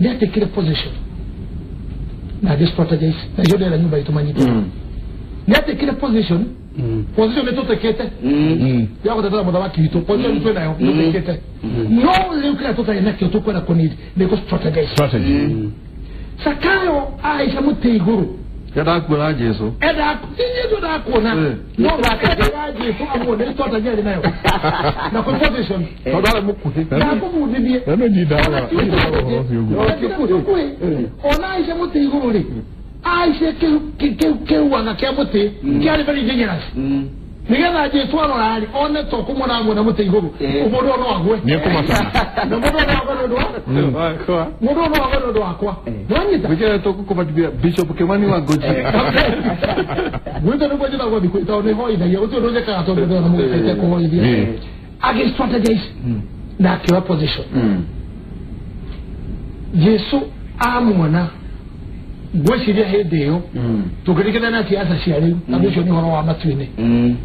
[SPEAKER 8] Nĩatekire position na agĩ strategize na icio ndĩrera nyũmba itũ manyite. Nĩatekire position position nĩ tũtekete ya gũtetera mũthamaki witũ position twĩ nayo tũtekete no rĩu kĩrĩa tũtarĩ nakĩo tũkwenda kũ need nĩ gũ strategize.
[SPEAKER 1] Strategy.
[SPEAKER 8] Sakayo aica mũtĩ igũrũ
[SPEAKER 2] Endaga kuona Jesu.
[SPEAKER 8] Jesu endaga kuona no endaga Jesu amuone nĩ strategy arĩ nayo na kwĩ position
[SPEAKER 2] Tondũ arĩ mũkuhĩ.
[SPEAKER 8] Ndakũbundithie.
[SPEAKER 1] Na nĩ nyendaga ũhoro ũcio ũguo.
[SPEAKER 8] Ona aica mũtĩ igũrũ rĩ, aice kĩhuanga kĩa mũtĩ kĩarĩ very dangerous. Nĩgetha Jesu arora rĩ, one to kũmwona amuona mũtĩ igũrũ, mũndũ no agwe.
[SPEAKER 1] Nĩekũmacana.
[SPEAKER 8] Na mũndũ no agwe nĩ ũndũ wa? Mũndũ no agwe nĩ ũndũ wakwa. Nĩwanyita?
[SPEAKER 2] Wĩkĩre tũkũbatithia Bishop Kimani wa Ngũnji.
[SPEAKER 8] Gwitũ nĩguo njĩtagwo thikũ tondũ nĩhoithagia, gũtirĩ ũndũ njĩkaga tondũ ndĩrona mũgĩte kũhoithia. Agĩ strategize na akĩoya position. Jesu amuona ngwĩciria hĩndĩ ĩyo tũngĩringithania na siasa cia rĩu tondũ ũcio nĩ ũhoro wa matu-inĩ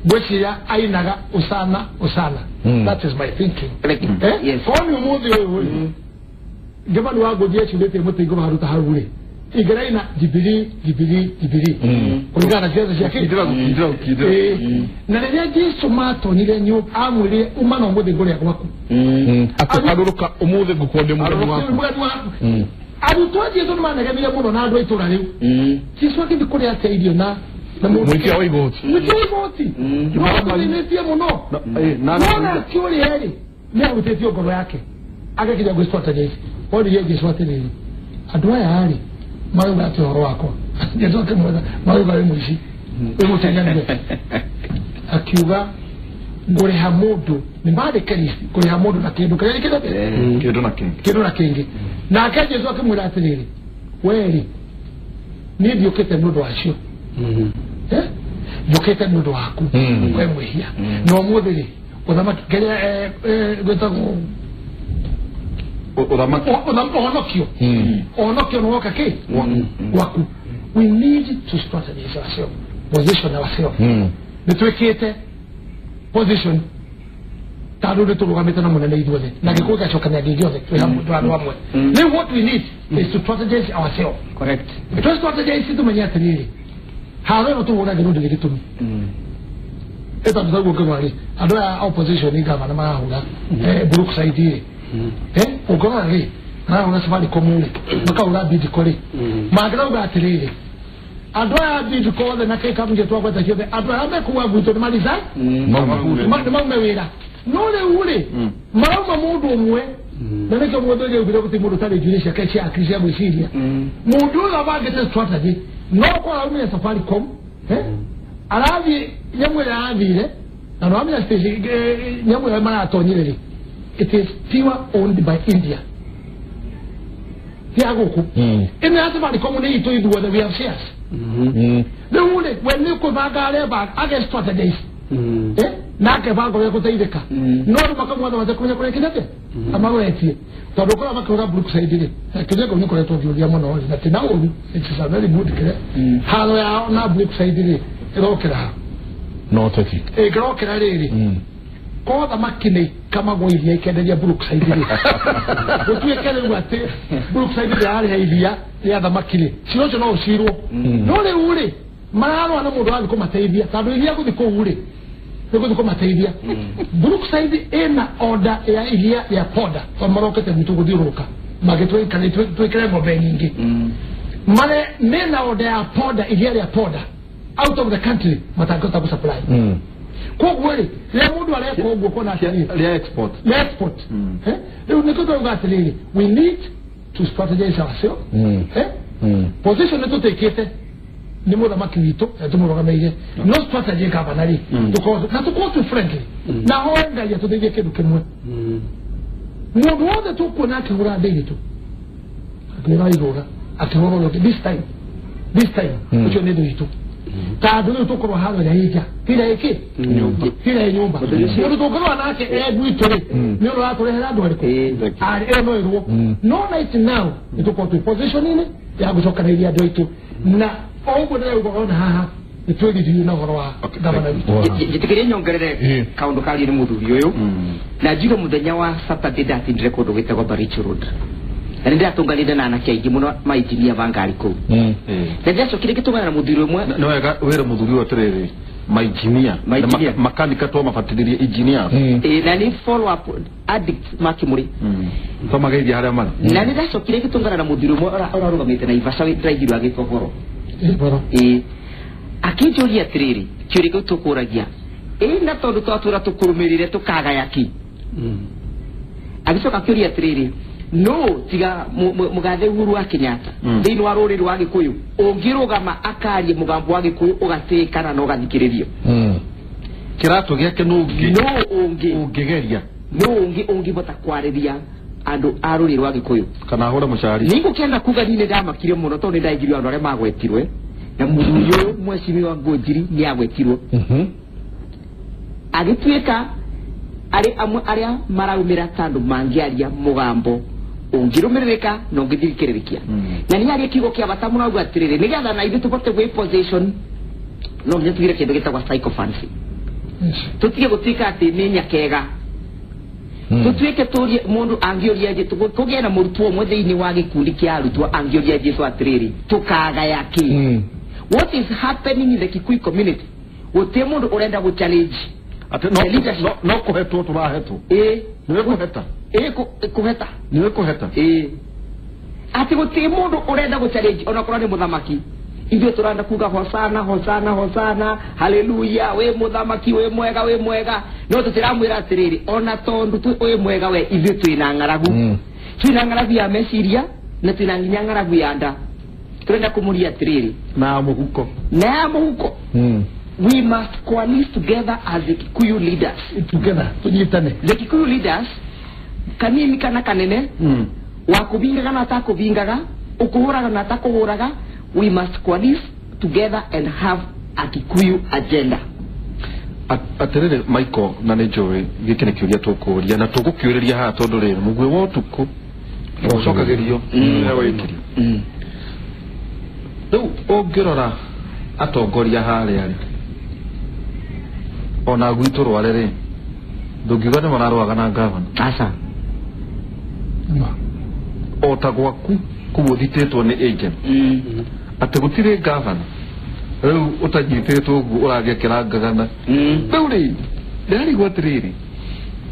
[SPEAKER 8] ngwĩciria ainaga ũcana ũcana. That is my thinking. Korwo nĩ ũmũthĩ ũyũ rĩ, Ngĩmani wa Ngũnji ecurĩtie mũtĩ igũrũ handũ ta hau rĩ, ingĩraina Jubilee Jubilee Jubilee kũringana na siasa cia kĩ? Na rĩrĩa Jesu matonyire nyũmba amwĩrire uma na ũmũthĩ ngũrĩa gwaku.
[SPEAKER 1] Akĩgarũrũka ũmũthĩ ngũkorwo ndĩ mũgeni waku.
[SPEAKER 8] Mũgeni waku. Arutwo a Jesu nĩmanegenire mũno na andũ a itũũra rĩu. Jesu agĩthiĩ kũrĩa atĩa irio na
[SPEAKER 1] Mũikia wa igoti.
[SPEAKER 8] Mũikia wa igoti. Nĩwatũthĩnĩtie mũno. No nake ũrĩa rĩ, nĩahutĩtio ngoro yake. Agĩkinya gwĩ strategize. Oririe Jesu atĩrĩrĩ, andũ aya rĩ, marauga atĩa ũhoro wakwa? Jesu akĩmwĩra, marauga wĩ mũici, wĩ mũtenyanire. Akiuga ngũrĩha mũndũ, nĩ mandĩke list, ngũrĩha mũndũ na kĩndũ kĩrĩa kĩndũ
[SPEAKER 2] Kĩndũ na kĩngĩ.
[SPEAKER 8] Kĩndũ na kĩngĩ. Nake Jesu akĩmwĩra atĩrĩrĩ, we rĩ, niĩ ndiũkĩte nĩ ũndũ wacio. Njũkĩte nĩ ũndũ waku, we mwĩhia. Na ũmũthĩ rĩ, ũthamaki kĩrĩa gwĩtagwo
[SPEAKER 2] Ũthamaki.
[SPEAKER 8] Ũhonokio. Ũhonokio nĩ woka kĩ? Waku. We need to strategize ourselves, position ourselves. Nĩ twĩkĩte position tondũ nĩ tũrũgamĩte na mũnene ithuothe na gĩkũyũ gĩgacokania gĩ gĩothe twĩ hamwe twĩ handũ hamwe. Rĩu what we need is to strategize ourselves.
[SPEAKER 3] Correct.
[SPEAKER 8] Tũ strategize tũmenye atĩrĩrĩ, haro ĩno tũhũragĩrwo ndĩrĩ gĩtũmi. Ĩtondũ taguo ngĩrora rĩ, andũ aya a opposition nĩ gavana marahũra Brookside rĩ. Ũngĩrora rĩ, marahũra Safaricom rĩ, makahũra Bidco rĩ. Mangĩrauga atĩrĩrĩ, andũ aya Bidco othe na kĩkamũnjĩ twagweta ciothe, andũ aya mekuga gwitũ nĩ marisa nĩ maume wĩra. No rĩu rĩ, marauma mũndũ ũmwe, na nĩkĩo mũndũ ũrĩa augire gũtirĩ mũndũ ũtarĩ njuĩrĩ ciake cia akili cia gwĩciria. Mũndũ ũyũ abangĩte strategy, no korwo araumire Safaricom, arathiĩ nyamũ ĩrĩa arathire, na nĩwamenya station nyamũ ĩrĩa maratonyire rĩ, it is pure owned by India. Ti ya gũkũ. Ĩno ya Safaricom nĩ itũ ithuothe, we have shares. Rĩu rĩ, we nĩ kũbanga arebanga, age strategize. Na akebanga ũrĩa gũteithĩka. No andũ makamwatha matekũmenya kũrĩa kĩnyate amagoretie. Tondũ ũkorwo makĩhũra Brookside rĩ, kĩrĩa kĩu nĩkoretwo ngĩũria mũno rĩ, na ti na ũru, it is a very good kĩrĩa. Haro yao na Brookside rĩ, ĩrokĩra ha?
[SPEAKER 1] No teti.
[SPEAKER 8] Ĩngĩrokĩra rĩrĩ, korwo thamaki nĩ ikamagwo iria ikenderia Brookside rĩ, gũtuĩke rĩu atĩ Brookside ndĩrarĩha iria rĩa thamaki rĩ, cira ũcio no ũcirwo. No rĩu rĩ, mararũa na mũndũ ũrathiĩ kũmateithia, tondũ iria gũthiĩ kũu rĩ, nĩ gũthiĩ kũmateithia. Brookside ĩna order ya iria rĩa poda, tondũ marokĩte gwitũ gũthiũrũrũka, magĩtwĩkĩre ng'ombe nyingĩ. Mare mena order ya poda, iria rĩa poda, out of the country, matangĩhota gũ supply. Koguo rĩ, rĩrĩa mũndũ areka ũguo kona atĩrĩrĩ,
[SPEAKER 2] Rĩa export.
[SPEAKER 8] Rĩa export. Rĩu nĩkĩo tũrauga atĩrĩrĩ, we need to strategize ourselves. Position nĩ tũtĩkĩte nĩ mũthamaki witũ tũmũrũgamĩire no strategy gavana rĩ na tũkorwo twĩ friendly na hoe Ngai atũteithie kĩndũ kĩmwe mũndũ wothe tũkuona akĩhũra ndĩritũ akĩhũra igũra akĩhũra ũrĩa this time ũcio nĩ thũ itũ tondũ rĩu tũkorwo haro ĩrĩa ĩ nja tira ĩkĩ tira ĩ nyũmba mũndũ tũngĩrũa nake e gwitũ rĩ nĩ ũrĩa ũratũrehera andũ arĩkũ ĩyo no ĩrwo no right now nĩ tũkorwo twĩ position-inĩ ya gũcokanĩrĩria andũ aitũ na o ũguo ndĩrauga ona haha nĩ twĩriririo na ũhoro wa gavana witũ.
[SPEAKER 3] Njĩtĩkĩrie nyongerere kaũndũ kario nĩ mũthuri ũyũ na njigue mũthenya wa Saturday ndatindire kũndũ gwĩtagwo Barich Road na nĩ ndĩratũnganire na anake aingĩ mũno mainjinia ba ngari kũu na ndĩracokire ngĩtũngana na mũthuri ũmwe.
[SPEAKER 2] Nĩ wega wĩre mũthuri ũyũ atĩrĩrĩ mainjinia makanika twamabatithĩrie engineers
[SPEAKER 3] na nĩ follow up addict makĩmũrĩ
[SPEAKER 2] twamageithia harĩa marĩ
[SPEAKER 3] na nĩ ndacokire ngĩtũngana na mũthuri ũmwe ũrarũgamĩte Naivasha ndĩraigirwo agĩtwo Goro akĩnjũria atĩrĩrĩ kĩũria kĩu tũkũragia ĩ na tondũ twatũra tũkũrũmĩrĩre tũkagaya kĩ agĩcoka akĩũria atĩrĩrĩ no tiga mũgathe Uhuru wa Kenyatta thĩinĩ wa rũrĩrĩ rwa Gĩkũyũ ũngĩrũgama akarie mũgambo wa Gĩkũyũ ũgatĩĩkana na ũgathikĩrĩrio
[SPEAKER 2] kĩratũ gĩake nũ ũngĩ ũngĩgeria
[SPEAKER 3] nũ ũngĩ ũngĩhota kwarĩria andũ a rũrĩrĩ rwa Gĩkũyũ
[SPEAKER 2] kana ahũre mũcari.
[SPEAKER 3] Nĩngũkĩenda kuga niĩ nĩndamakire mũno tondũ nĩndaigirwo andũ arĩa magwetirwe na mũthuri ũyũ mwecimiwa Ngũnjiri nĩagwetirwo agĩtuĩka arĩ amwe arĩa maraumĩra ta andũ mangĩaria mũgambo ũngĩrũmĩrĩrĩka na ũngĩthikĩrĩrĩkia na nĩ arie kiugo kĩa bata mũno auga atĩrĩrĩ nĩgetha na ithuĩ tũbote gwĩ position no nginya tugire kĩndũ gĩtagwo sycophancy tũtige gũtuĩka atĩ nĩ nyakega tũtuĩke tũrie mũndũ angĩũria kũgĩe na mũrutwo ũmwe thĩinĩ wa gĩkundi kĩa arutwo angĩũria Jesũ atĩrĩrĩ tũkagaya kĩ what is happening in the Kikuyu community gũtirĩ mũndũ ũrenda gũ challenge
[SPEAKER 2] atĩ no kũhetwo tũrahetwo nĩwe kũheta
[SPEAKER 3] kũheta
[SPEAKER 2] nĩwe kũheta
[SPEAKER 3] atĩ gũtirĩ mũndũ ũrenda gũ challenge onakorwo nĩ mũthamaki ithuĩ tũrenda kuga hosana hosana hosana haleluya wĩ mũthamaki wĩ mwega wĩ mwega no tũtiramwĩra atĩrĩrĩ ona tondũ wĩ mwega we ithuĩ twĩna ng'aragu twĩna ng'aragu ya meciria na twĩna nginya ng'aragu ya nda tũrenda kũmũria atĩrĩrĩ
[SPEAKER 2] na mũhuko
[SPEAKER 3] na mũhuko we must coalesce together as the Kikuyu leaders
[SPEAKER 8] together tũnyitane
[SPEAKER 3] the Kikuyu leaders kanini kana kanene wakũbingaga na atakũbingaga ũkũhũraga na atakũhũraga we must coalesce together and have a Kikuyu agenda.
[SPEAKER 2] Atĩrĩrĩ Michael na nĩ njũĩ gĩkĩ nĩ kĩũria tũkũria na tũgũkĩũrĩria haha tondũ rĩrĩ mũguĩ wa ũtukũ ũcokagĩrio rĩrĩa waikirio rĩu ũngĩrora atongoria harĩa rĩ ona gwitũ Rware rĩ ndũngiuga nĩ mararũaga na gavana
[SPEAKER 3] aca
[SPEAKER 2] o ta gwaku kũu ũthitĩtwo nĩ agent atĩ gũtirĩ gavana rĩu ũtanyitĩtwo ũguo ũragĩkĩra ngagana rĩu rĩ ndĩrarigwo atĩrĩrĩ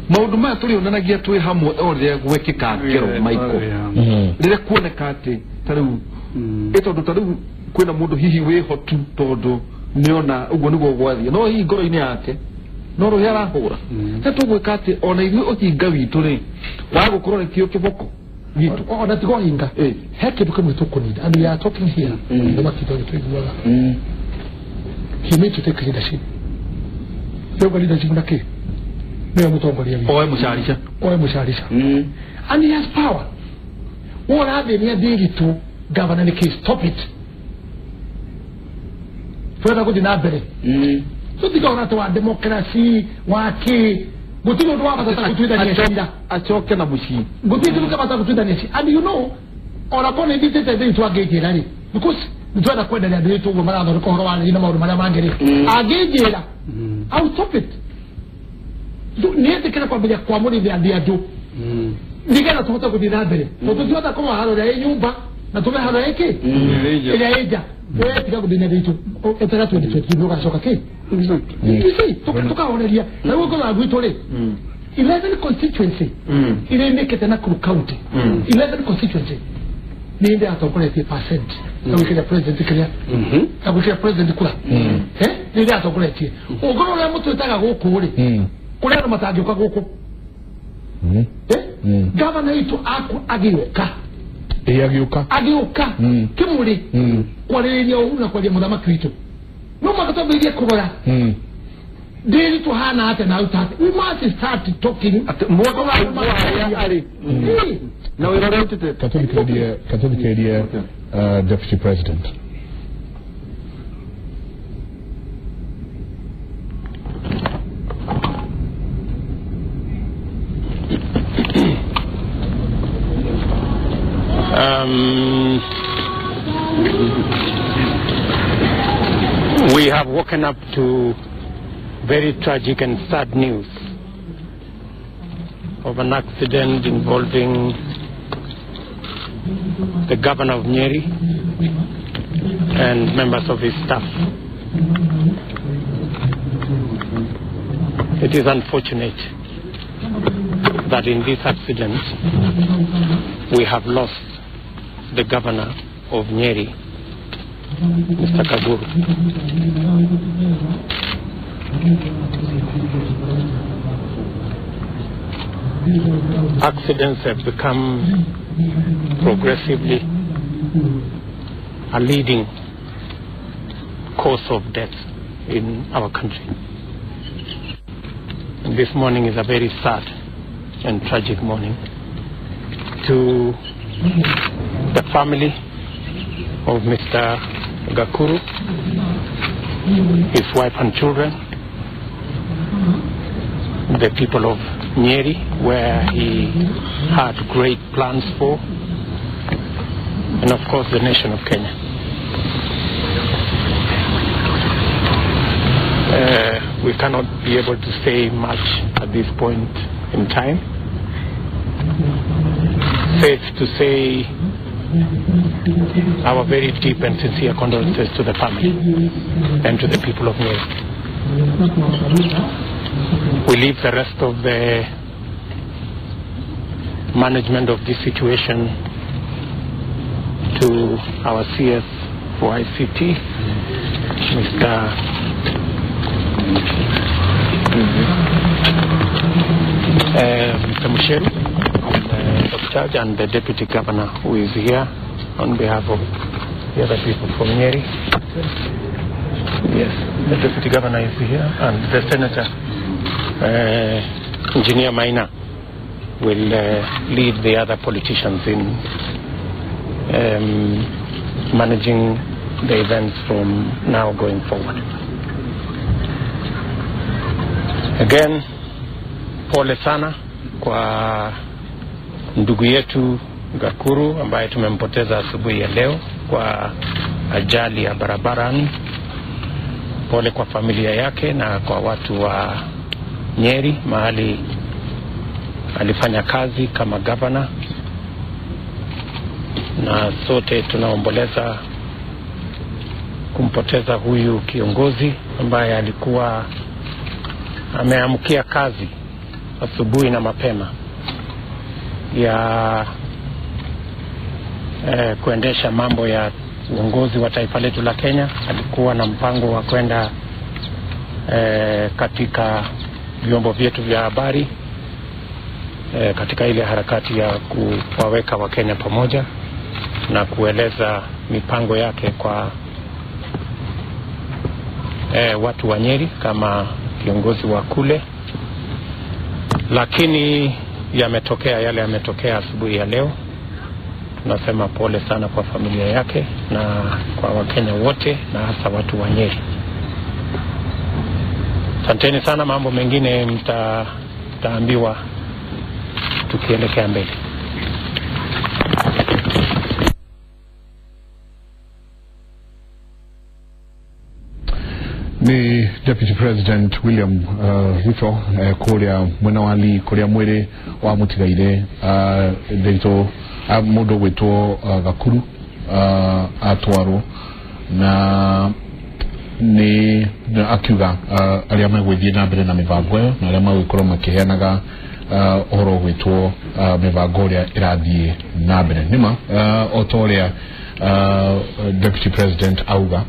[SPEAKER 2] maũndũ maya tũrĩonanagia twĩ hamwe o rĩrĩa gwekĩka kĩro Michael rĩrĩa kuoneka atĩ ta rĩu ĩ tondũ ta rĩu kwĩna mũndũ hihi wĩho tu tondũ nĩona ũguo nĩguo gwathiĩ no hihi ngoro-inĩ yake no rũhĩa arahũra nĩ tũgwĩka atĩ ona ithuĩ ũhinga witũ rĩ wa gũkorwo nĩkĩo kĩboko witũ
[SPEAKER 8] ona tiga ũhinga he kĩndũ kĩmwe tũkũninda and we are talking here mũthamaki tondũ tũiguaga he need to take leadership rĩu leadership na kĩ nĩwe mũtongoria witũ
[SPEAKER 2] oe mũcarica
[SPEAKER 8] oe mũcarica and he has power ũrathĩnia ndĩritũ gavana nĩkĩ stop it twenda gũthiĩ na mbere tũtiga ũrata wa democracy wa kĩ gũtirĩ ũndũ wa bata ta gũtuithania cira
[SPEAKER 2] acoke na mũciĩ
[SPEAKER 8] gũtirĩ kĩndũ kĩa bata gũtuithania cira and you know ona korwo nĩ nditĩte ndĩritũ angĩnjĩra rĩ because nĩtwenda kwenderia ndĩritũ ũguo marathondeka ũhoro wa rĩri na maũndũ marĩa mangĩ rĩ angĩnjĩra I will stop it nĩetĩkĩra kwambĩrĩria kwamũrithia thĩ andũ nĩgetha tũhote gũthiĩ na mbere tondũ tũtihota kũrũa haro ĩrĩa ĩ nyũmba na tũme haro ĩkĩ ĩrĩa ĩ nja we tiga gũthĩnia ndĩritũ etera 2020 ũgacoka kĩ you see tũkahoreria na rĩu ngorora gwitũ rĩ 11 constituency iria imĩkĩte Nakuru County 11 constituency nĩ ndĩ atongoretie percent na gwĩkĩra president kĩrĩa na gwĩkĩra president kura nĩ ndĩ atongoretie ũngorwo ũrĩa mũtwĩtaga gũkũ rĩ kũrĩa andũ matangĩũka gũkũ gavana itũ agĩũka
[SPEAKER 1] Ĩ
[SPEAKER 8] agĩũka Kĩmũrĩ kwarĩrĩria ũhuru na kwaria mũthamaki witũ no mũhaka twambĩrĩrie kũrora ndĩri tũhana atĩa na ũtate. We must start talking
[SPEAKER 2] na wĩra ũrĩa ũrutĩte.
[SPEAKER 1] Katũthikĩrĩrie Deputy President.
[SPEAKER 9] We have woken up to very tragic and sad news of an accident involving the governor of Nyeri and members of his staff. It is unfortunate that in this accident we have lost the governor of Nyeri, Mr. Kaguru. Accidents have become progressively a leading cause of death in our country. And this morning is a very sad and tragic morning to the family of Mr. Gakuru, his wife and children, the people of Nyeri, where he had great plans for, and of course the nation of Kenya. We cannot be able to say much at this point in time. Safe to say our very deep and sincere condolences to the family and to the people of Nyeri. We leave the rest of the management of this situation to our CS for ICT, Mr. Mucheru, of charge, and the Deputy Governor who is here on behalf of the other people from Nyeri. Yes, the Deputy Governor is here, and the Senator, Engineer Maina, will lead the other politicians in managing the events from now going forward. Again, pole sana kwa ndugu yetu Gakuru ambaye tumempoteza asubuhi ya leo kwa ajali ya barabarani. Pole kwa familia yake na kwa watu wa Nyeri mahali alifanya kazi kama governor, na sote tunaomboleza kumpoteza huyu kiongozi ambaye alikuwa ameamkia kazi asubuhi na mapema ya kuendesha mambo ya uongozi wa taifa letu la Kenya. Alikuwa na mpango wa kwenda katika vyombo vyetu vya habari katika ile harakati ya kuwaweka Wakenya pamoja na kueleza mipango yake kwa watu wa Nyeri kama kiongozi wa kule, lakini yametokea yale yametokea asubuhi ya leo. Tunasema pole sana kwa familia yake na kwa Wakenya wote na hasa watu wa Nyeri. Asanteni sana, mambo mengine mtaambiwa tukielekea mbele.
[SPEAKER 1] Ni Deputy President William Ruto kuria mwena wa Lee kuria mwiri wa mutigaire ndito mundu gwitwo Gakuru atwarwo na ni akiuga aria megwithie na mbere na mibango ĩyo na aria magwikorwo makiheanaga ũhoro gwitwo mibango ũrĩa ĩrathiĩ na mbere. Nĩma o ta ũrĩa Deputy President auga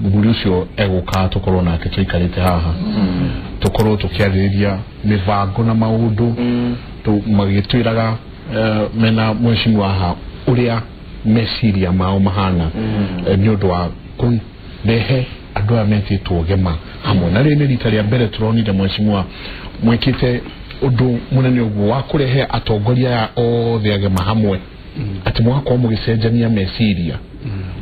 [SPEAKER 1] mũthuri ũcio egũka tũkorwo nake tũikarĩte haha tũkorwo tũkĩarĩrĩria mĩbango na maũndũ magĩtwĩraga mena mheshimiwa haha Ũrĩa meciria mao mahana nĩ ũndũ wa kũrehe andũ aya metĩtwo gema hamwe. Na rĩrĩ nĩ rita rĩa mbere tũronire mheshimiwa mwĩkĩte ũndũ mũnene ũguo wa kũrehe atongoria aya othe agema hamwe, atĩ mũgakorwo mũgĩcenjania meciria,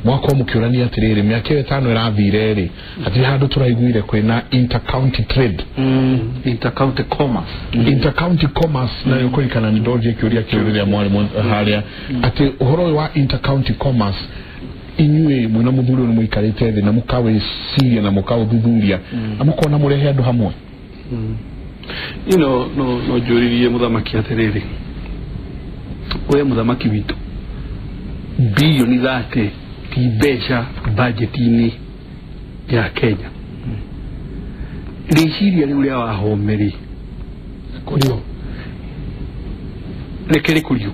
[SPEAKER 1] mũgakorwo mũkĩũrania atĩrĩrĩ, mĩaka ĩyo 5 ĩrathire rĩ, hatirĩ handũ tũraiguire kwĩna inter-county trade,
[SPEAKER 2] intercounty commerce,
[SPEAKER 1] intercounty commerce. Na kũririkana nĩ ndoririe kĩũria kĩu rĩrĩa mwarĩ harĩa, atĩ ũhoro ũyũ wa intercounty commerce, inyuĩ mwĩna mũthuri ũyũ nĩ mũikarĩte thĩ na mũkawĩciria na mũkaũthuthuria na mũkona mũrehe andũ hamwe.
[SPEAKER 7] No no njũririe mũthamaki atĩrĩrĩ, we mũthamaki witũ, bilioni 30 ti mbeca bajeti-inĩ ya Kenya. Rĩciria rĩu rĩa Wahome rĩ,
[SPEAKER 8] kũrio
[SPEAKER 7] reke rĩkũrio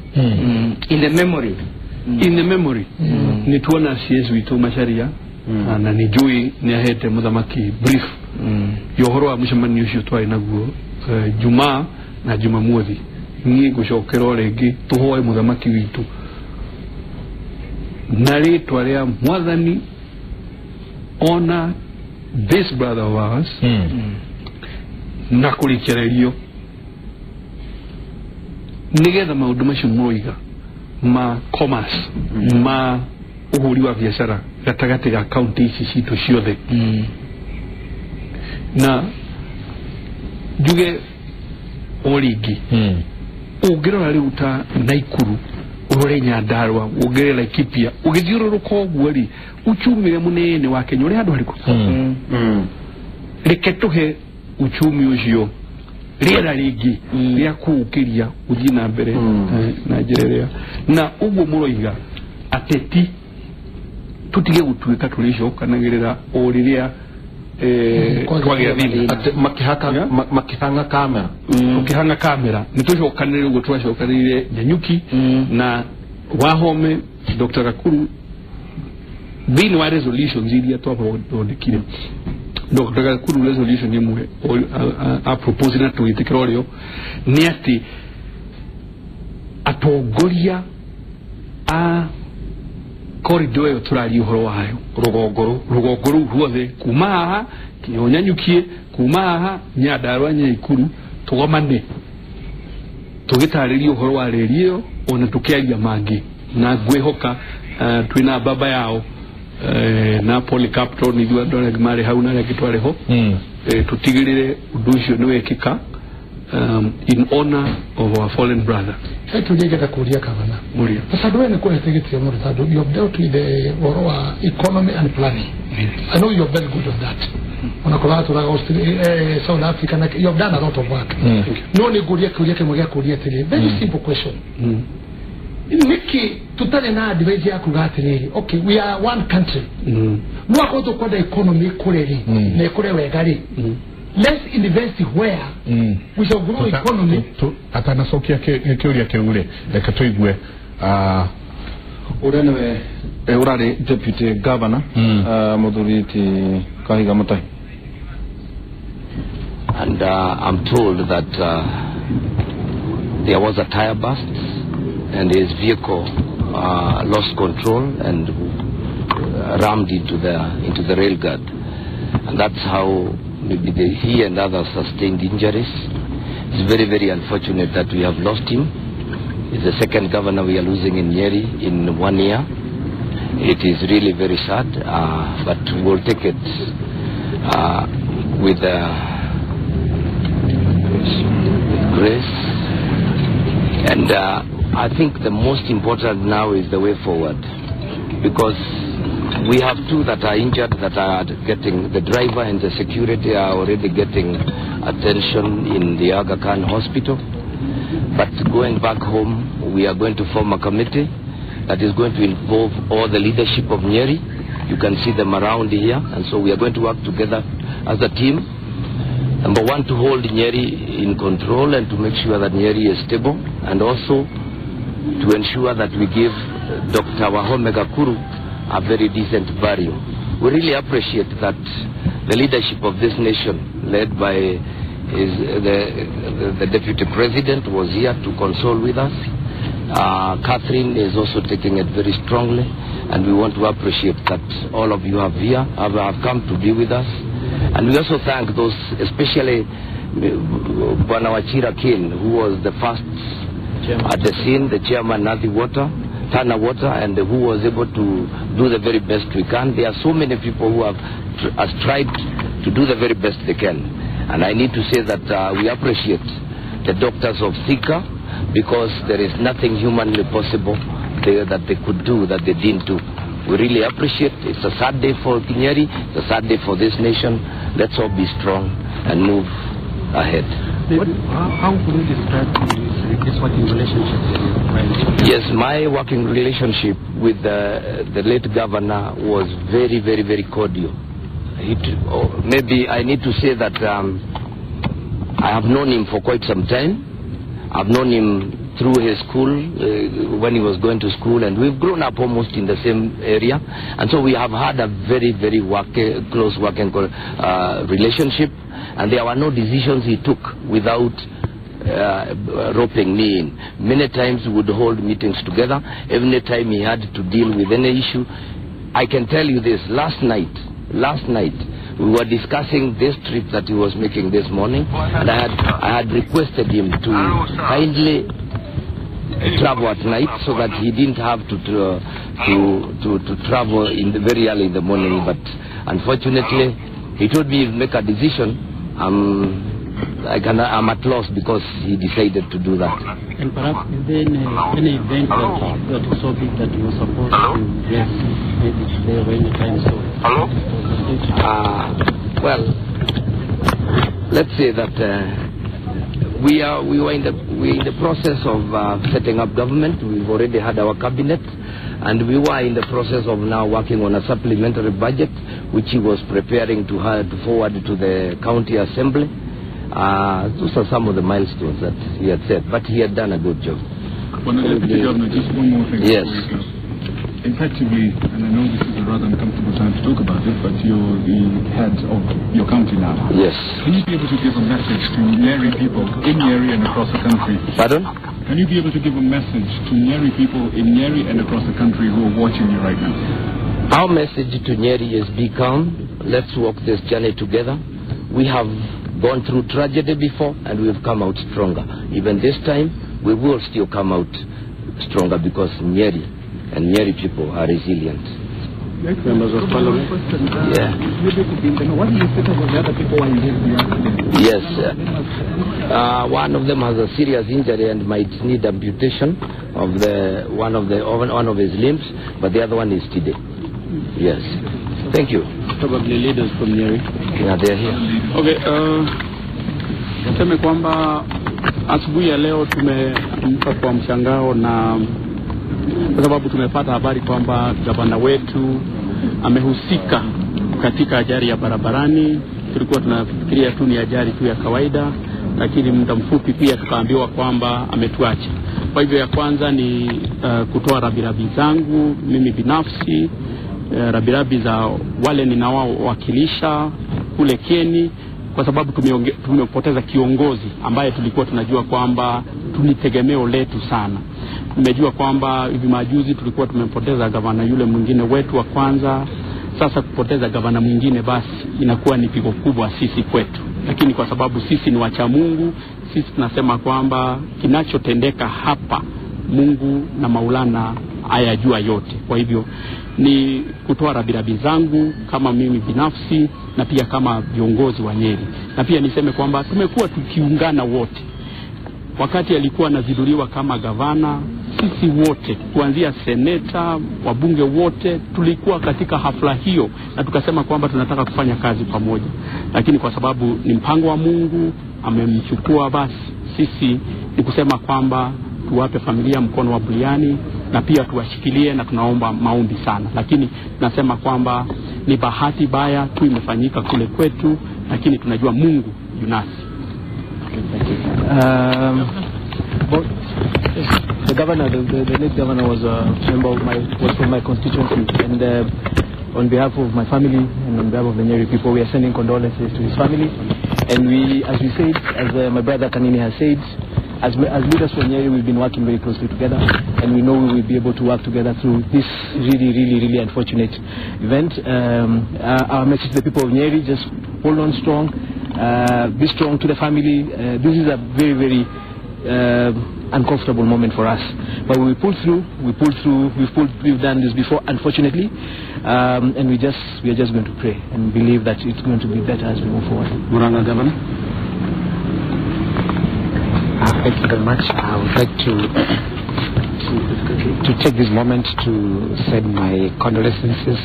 [SPEAKER 3] in the memory,
[SPEAKER 7] in the memory. Nĩ tuona CS witũ Macharia, na nĩ njũĩ nĩ ahete mũthamaki brief ya ũhoro wa mũcemanio ũcio twarĩ naguo Jumaa na Jumamothi. Niĩ ngũcokera o rĩngĩ tũhoe mũthamaki witũ na rĩtwa rĩa Mwathani ona this brother of ours na kũrĩkererio nĩgetha maũndũ macio mũroiga ma commerce, ma ũhũri wa biacara gatagatĩ ga kaunti ici citũ ciothe. Na njuge o rĩngĩ, ũngĩrora rĩu ta Naikuru, ũrore Nyandarua, wongerere Laikipia, ũgĩthiũrũrũka ũguo rĩ, uchumi ũrĩa mũnene wa Kenya ũrĩ handũ harĩkũ? Reke tũhe uchumi ũcio rĩera rĩngĩ rĩa kũũkĩria ũthiĩ na mbere na njĩra ĩrĩa. Na ũguo mũroiga ateti tũtige gũtuĩka tũrĩcokanagĩrĩra o rĩrĩa twagĩa thĩna,
[SPEAKER 2] makĩhanga kamera,
[SPEAKER 7] tũkĩhanga kamera. Nĩ tũcokanĩrĩre ũguo twacokanĩrĩire Nyanyuki na Wahome, Dr. Gakuru, thĩinĩ wa resolutions iria twathondekire. Dr. Gakuru resolution ĩmwe a propose na tũgĩtĩkĩra ũrĩo nĩ atĩ atongoria a corridor ĩyo tũraria ũhoro wayo, rũgongo rũu ruothe, kuma haha kinya Nyanyukie, kuma haha Nyandarua, Nyaikuru, tũgomane tũgĩtarĩria ũhoro wa reri ĩyo ona tũkĩaria mangĩ. Na ngwĩhoka twĩna baba yao na Polycarp nĩ ithuĩ andũ arĩa marĩ hau na arĩa angĩ twarĩ ho, tũtigĩrĩre ũndũ ũcio nĩ wekĩka in honor of our fallen brother.
[SPEAKER 8] He kĩũria ngĩenda kũria gavana.
[SPEAKER 7] Mũria.
[SPEAKER 8] Tondũ we nĩ kũhete gĩtĩo mũno, tondũ you have dealt with the ũhoro wa economy and planning. I know you are very good on that. Ona korwo watũraga South Africa, na you have done a lot of work. No nĩ ngũria kĩũria kĩmwe gĩa kũria atĩrĩrĩ, very simple question. Nĩkĩ tũtarĩ na advice ya kuga atĩrĩrĩ, okay, we are one country, no akorwo tũkwenda economy ĩkũre rĩ, na ĩkũre wega rĩ, let's invest where we shall grow economy.
[SPEAKER 1] Atanacokia kĩũria kĩu rĩ, reke tũigue
[SPEAKER 2] ũrĩa nĩwe ũrarĩ deputy governor, mũthuri ti Kahiga Mutahi.
[SPEAKER 10] And I'm told that there was a tire burst and his vehicle lost control and rammed into the rail guard, and that's how maybe he and others sustained injuries. It's very, very unfortunate that we have lost him. He's the second governor we are losing in Nyeri in 1 year. It is really very sad, but we'll take it with grace. And I think the most important now is the way forward, because we have two that are injured that are getting, the driver and the security are already getting attention in the Aga Khan hospital. But going back home, we are going to form a committee that is going to involve all the leadership of Nyeri. You can see them around here, and so we are going to work together as a team. Number one, to hold Nyeri in control and to make sure that Nyeri is stable, and also to ensure that we give Dr. Wahome Gakuru a very decent burial. We really appreciate that the leadership of this nation, led by the deputy president, was here to console with us. Catherine is also taking it very strongly, and we want to appreciate that all of you have here, have come to be with us. And we also thank those, especially Bwana Wachira Kin, who was the first at the scene, the chairman Nathi Water, Tana Water, and who was able to do the very best we can. There are so many people who have tried to do the very best they can. And I need to say that we appreciate the doctors of Thika, because there is nothing humanly possible there that they could do that they didn't do. We really appreciate. It's a sad day for Nyeri. It's a sad day for this nation. Let's all be strong and move ahead.
[SPEAKER 11] How would you describe this working relationship with your friend?
[SPEAKER 10] Yes, my working relationship with the late governor was very, very, very cordial. Maybe I need to say that I have known him for quite some time. I've known him through his school, when he was going to school, and we've grown up almost in the same area. And so we have had a very, very close working relationship, and there were no decisions he took without roping me in. Many times we would hold meetings together. Every time he had to deal with any issue. I can tell you this, last night, we were discussing this trip that he was making this morning, and I had requested him to kindly travel at night so that he didn't have to travel in the very early in the morning. But unfortunately, he told me he'd make a decision. I'm at loss because he decided to do that.
[SPEAKER 11] And perhaps is there any event that was so big that you were supposed to address maybe today or any time so?
[SPEAKER 10] Hello? Well, let's say that we were in the process of setting up government. We've already had our cabinet, and we were in the process of now working on a supplementary budget, which he was preparing to forward to the county assembly. Those are some of the milestones that he had said, but he had done a good job.
[SPEAKER 12] Well, Deputy Governor, just one more thing.
[SPEAKER 10] Yes.
[SPEAKER 12] Effectively, and I know this is a rather uncomfortable time to talk about it, but you're the head of your county now.
[SPEAKER 10] Yes.
[SPEAKER 12] Can you be able to give a message to Nyeri people in Nyeri and across the country?
[SPEAKER 10] Pardon?
[SPEAKER 12] Can you be able to give a message to Nyeri people in Nyeri and across the country who are watching you right now?
[SPEAKER 10] Our message to Nyeri is be calm. Let's walk this journey together. We have gone through tragedy before and we've come out stronger. Even this time, we will still come out stronger because Nyeri and Nyeri people are resilient.
[SPEAKER 11] Members of Parliament.
[SPEAKER 10] Yeah.
[SPEAKER 8] What is the status of the other people who are involved in the accident?
[SPEAKER 10] Yes. One of them has a serious injury and might need amputation of the one of his limbs, but the other one is today. Yes. Thank you.
[SPEAKER 11] Probably leaders from Nyeri.
[SPEAKER 10] Yeah, they're here.
[SPEAKER 7] Okay. Niseme kwamba asubuhi ya leo tumeamka kwa mshangao na kwa sababu tumepata habari kwamba gavana wetu amehusika katika ajali ya barabarani. Tulikuwa tunafikiria tu ni ajali tu ya kawaida, lakini muda mfupi pia tukaambiwa kwamba ametuacha. Kwa hivyo ya kwanza ni kutoa rabirabi zangu mimi binafsi, rabirabi za wale ninaowakilisha kule Kieni, kwa sababu tumepoteza kiongozi ambaye tulikuwa tunajua kwamba ni tegemeo letu sana. Tumejua kwamba hivi majuzi tulikuwa tumempoteza gavana yule mwingine wetu wa kwanza. Sasa kupoteza gavana mwingine basi inakuwa ni pigo kubwa sisi kwetu. Lakini kwa sababu sisi ni wacha Mungu, sisi tunasema kwamba kinachotendeka hapa Mungu na Maulana ayajua yote. Kwa hivyo ni kutoa rabirabi zangu kama mimi binafsi na pia kama viongozi wa Nyeri. Na pia niseme kwamba tumekuwa tukiungana wote. Wakati alikuwa anazinduliwa kama gavana, sisi wote kuanzia seneta, wabunge wote tulikuwa katika hafla hiyo na tukasema kwamba tunataka kufanya kazi pamoja. Lakini kwa sababu ni mpango wa Mungu amemchukua, basi sisi ni kusema kwamba tuwape familia mkono wa buliani na pia tuwashikilie, na tunaomba maombi sana. Lakini tunasema kwamba ni bahati baya tu imefanyika kule kwetu, lakini tunajua Mungu yunasi.
[SPEAKER 13] But the governor, the late governor was a member of was from my constituency, and on behalf of my family and on behalf of the Nyeri people, we are sending condolences to his family. And we, as we said, as my brother Kanini has said, As leaders from Nyeri, we've been working very closely together, and we know we will be able to work together through this really, really, really unfortunate event. Our message to the people of Nyeri, just hold on strong, be strong to the family. This is a very, very uncomfortable moment for us, but we pulled through. We've done this before, unfortunately, and we are just going to pray and believe that it's going to be better as we move forward.
[SPEAKER 11] Murang'a Governor.
[SPEAKER 9] Thank you very much. I would like to take this moment to send my condolences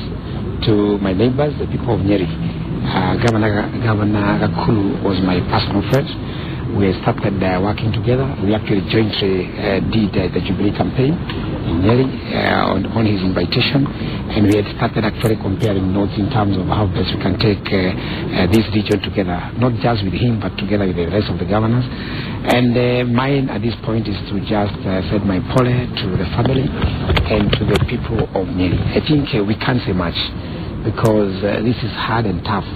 [SPEAKER 9] to my neighbors, the people of Nyeri. Governor Gakuru was my personal friend. We started working together. We actually jointly did the Jubilee campaign in Nyeri on his invitation, and we had started actually comparing notes in terms of how best we can take this region together, not just with him, but together with the rest of the governors. And mine at this point is to just send my pole to the family and to the people of Nyeri. I think we can't say much because this is hard and tough,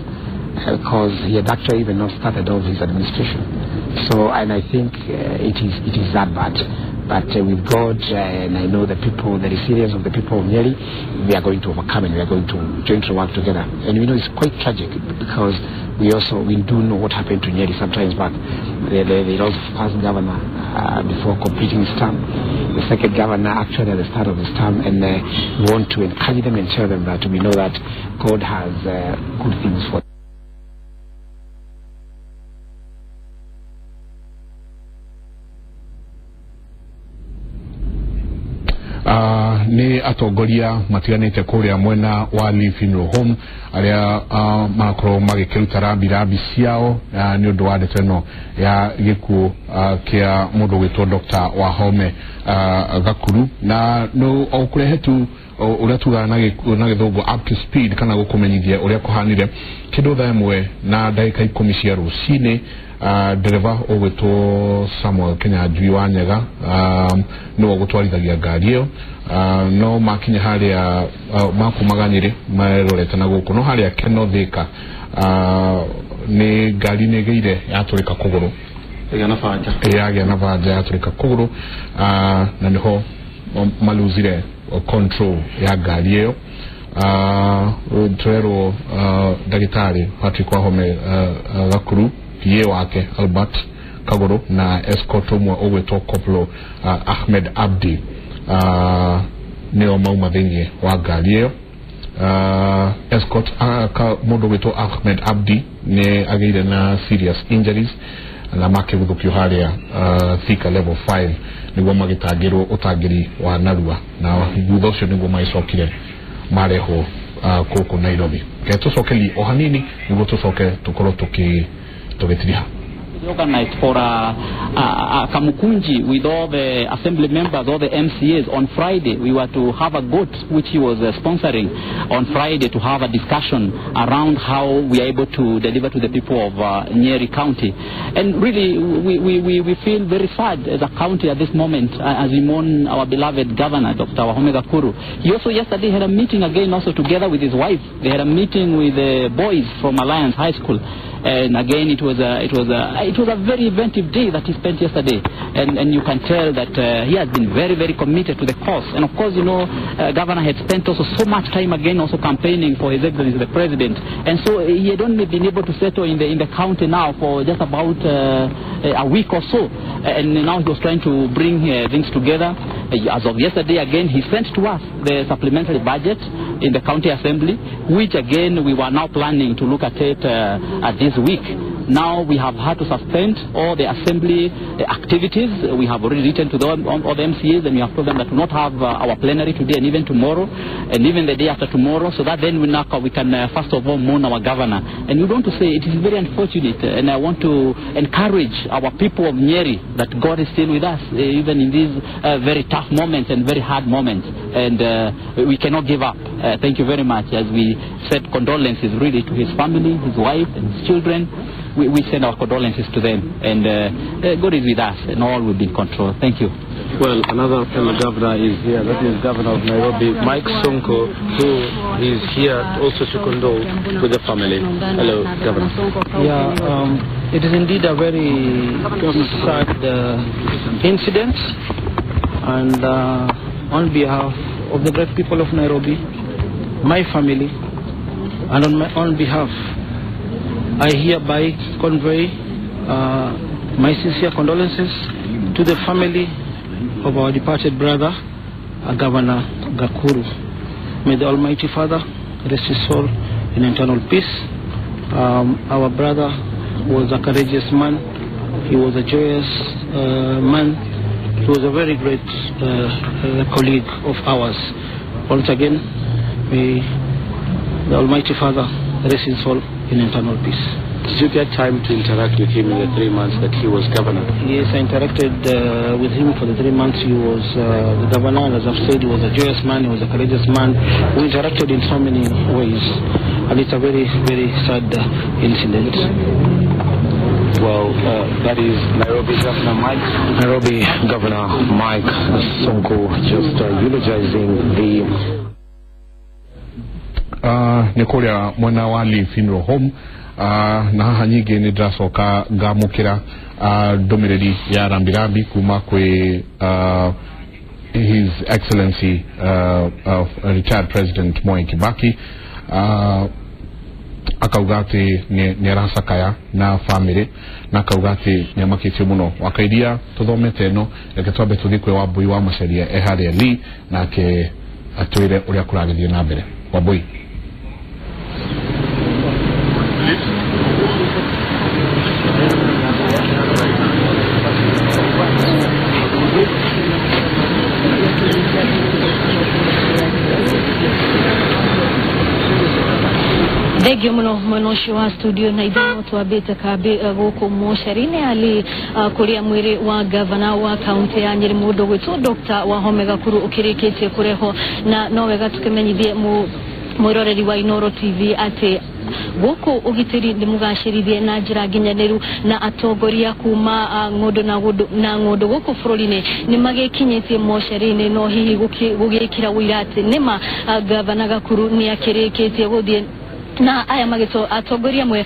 [SPEAKER 9] because he had actually even not started off his administration. So, and I think it is that bad. But with God, and I know the people, the resilience of the people of Nyeri, we are going to overcome, and we are going to jointly work together. And we know it's quite tragic because we do know what happened to Nyeri sometimes back. They lost the first governor before completing his term, the second governor actually at the start of his term, and we want to encourage them and tell them that we know that God has good things for them.
[SPEAKER 1] Nĩ atongoria matiganĩte kũrĩa mwena wa Lee Funeral Home arĩa marakorwo magĩkĩruta rambirambi ciao nĩ ũndũ wa ndeto ĩno ya gĩkuũ kĩa mũndũ ũgwĩtwo Dr. Wahome Gakuru. Na no o kũrehe tu ũrĩa tugaga na gĩthũngũ up to speed, kana gũkũmenyithia ũrĩa kũhanire kĩndũ thaa 1 na ndagĩka 10 cia rũcinĩ. Ndereba ũgwĩtwo Samuel Kinyanjui wa Nyega nĩwe ũgũtwarithagia ngari ĩyo, no makinya harĩa makumaga Nyĩrĩ marorete na gũkũ, no harĩa Keno Thika nĩ ngari nĩ ĩgĩire yatũrĩka kũgũrũ, yagĩa na banja yatũrĩka kũgũrũ, na nĩho maluzire control ya ngari ĩyo. Tũrerwo ndagĩtarĩ Patrick Wahome Gakuru, PA wake Albert Kagoro, na escort ũmwe ũgwĩtwo Koplo Ahmed Abdi nĩo mauma thĩinĩ wa ngari ĩyo. Escort mũndũ ũgwĩtwo Ahmed Abdi nĩ agĩire na serious injuries na makĩguthũkio harĩa Thika level 5 nĩguo magĩtangĩrwo ũtangĩri wa narua, na thutha ũcio nĩguo magĩcokire marehwo kũkũ Nairobi. Ke tũcoke o hanini nĩguo tũcoke tũkorwo tũgĩtiriha.
[SPEAKER 14] Organized for a Kamukunji with all the assembly members, all the MCAs on Friday. We were to have a goat which he was sponsoring on Friday to have a discussion around how we are able to deliver to the people of Nyeri County. And really, we feel very sad as a county at this moment as we mourn our beloved governor, Dr. Wahome Gakuru. He also yesterday had a meeting again also together with his wife. They had a meeting with the boys from Alliance High School. And again, it was a very inventive day that he spent yesterday, and you can tell that he has been very, very committed to the cause. And of course, you know, Governor had spent also so much time again also campaigning for His Excellency the President, and so he had only been able to settle in the county now for just about a week or so, and now he was trying to bring things together. As of yesterday, again, he sent to us the supplementary budget in the county assembly, which again we were now planning to look at it at this week. Now we have had to suspend all the assembly activities. We have already written to all the MCAs, and we have told them that we will not have our plenary today and even tomorrow and even the day after tomorrow, so that then we can first of all mourn our governor. And we want to say it is very unfortunate, and I want to encourage our people of Nyeri that God is still with us even in these very tough moments and very hard moments, and we cannot give up. Thank you very much. As we said, condolences really to his family, his wife and his children. We send our condolences to them, and God is with us, and all will be in control. Thank you.
[SPEAKER 15] Well, another fellow governor is here. That is Governor of Nairobi, Mike Sonko, who is here also to condole with the family. Hello, Governor.
[SPEAKER 16] Yeah, it is indeed a very sad incident, and on behalf of the great people of Nairobi, my family, and on my own behalf, I hereby convey my sincere condolences to the family of our departed brother, Governor Gakuru. May the Almighty Father rest his soul in eternal peace. Our brother was a courageous man. He was a joyous man. He was a very great colleague of ours. Once again, may the Almighty Father rest his soul in eternal peace.
[SPEAKER 15] Did you get time to interact with him in the 3 months that he was governor?
[SPEAKER 16] Yes, I interacted with him for the 3 months he was the governor, and as I've said, he was a joyous man, he was a courageous man. We interacted in so many ways, and it's a very, very sad incident.
[SPEAKER 15] Well, that is Nairobi Governor Mike.
[SPEAKER 17] Nairobi Governor Mike Sonko just eulogizing the...
[SPEAKER 1] Nĩ kũrĩa mwena wa Lee Funeral Home, na haha nyingĩ nĩ ndĩracoka ngamũkĩra ndũmĩrĩri ya rambirambi kuma kwĩ His Excellency retired President Moi Kibaki, akauga atĩ nĩ aracakaya na family, na akauga atĩ nĩ amakĩtio mũno. Wakairia tũthomete ĩno, reke twambe tũthiĩ kwĩ Wambui wa Macharia e harĩa Lee, nake atwĩre ũrĩa kũragĩthiĩ na mbere. Wambui.
[SPEAKER 18] Thengio muno mwena ũcio wa studio na ithuĩ no twambĩte kambĩ gũkũ mocarĩ-inĩ ali kũrĩa mwĩrĩ wa gavana wa kaunti ya Nyĩrĩ mũndũ gwĩtwo Dr. Wahome Gakuru ũkĩrĩkĩtie kũrehwo, na no wega tũkĩmenyithie mwĩroreri wa Inooro TV atĩ gũkũ ũgitĩri nĩ mũgacĩrithie na njĩra nginyanĩru, na atongoria kuma ng'ũndũ na ng'ũndũ gũkũ bũrũri-inĩ nĩ magĩkinyĩtie mocarĩ-inĩ, no hihi gũgĩkĩra ũira atĩ nĩma gavana Gakuru nĩ akĩrĩkĩtie gũthiĩ na aya magĩtwo atongoria amwe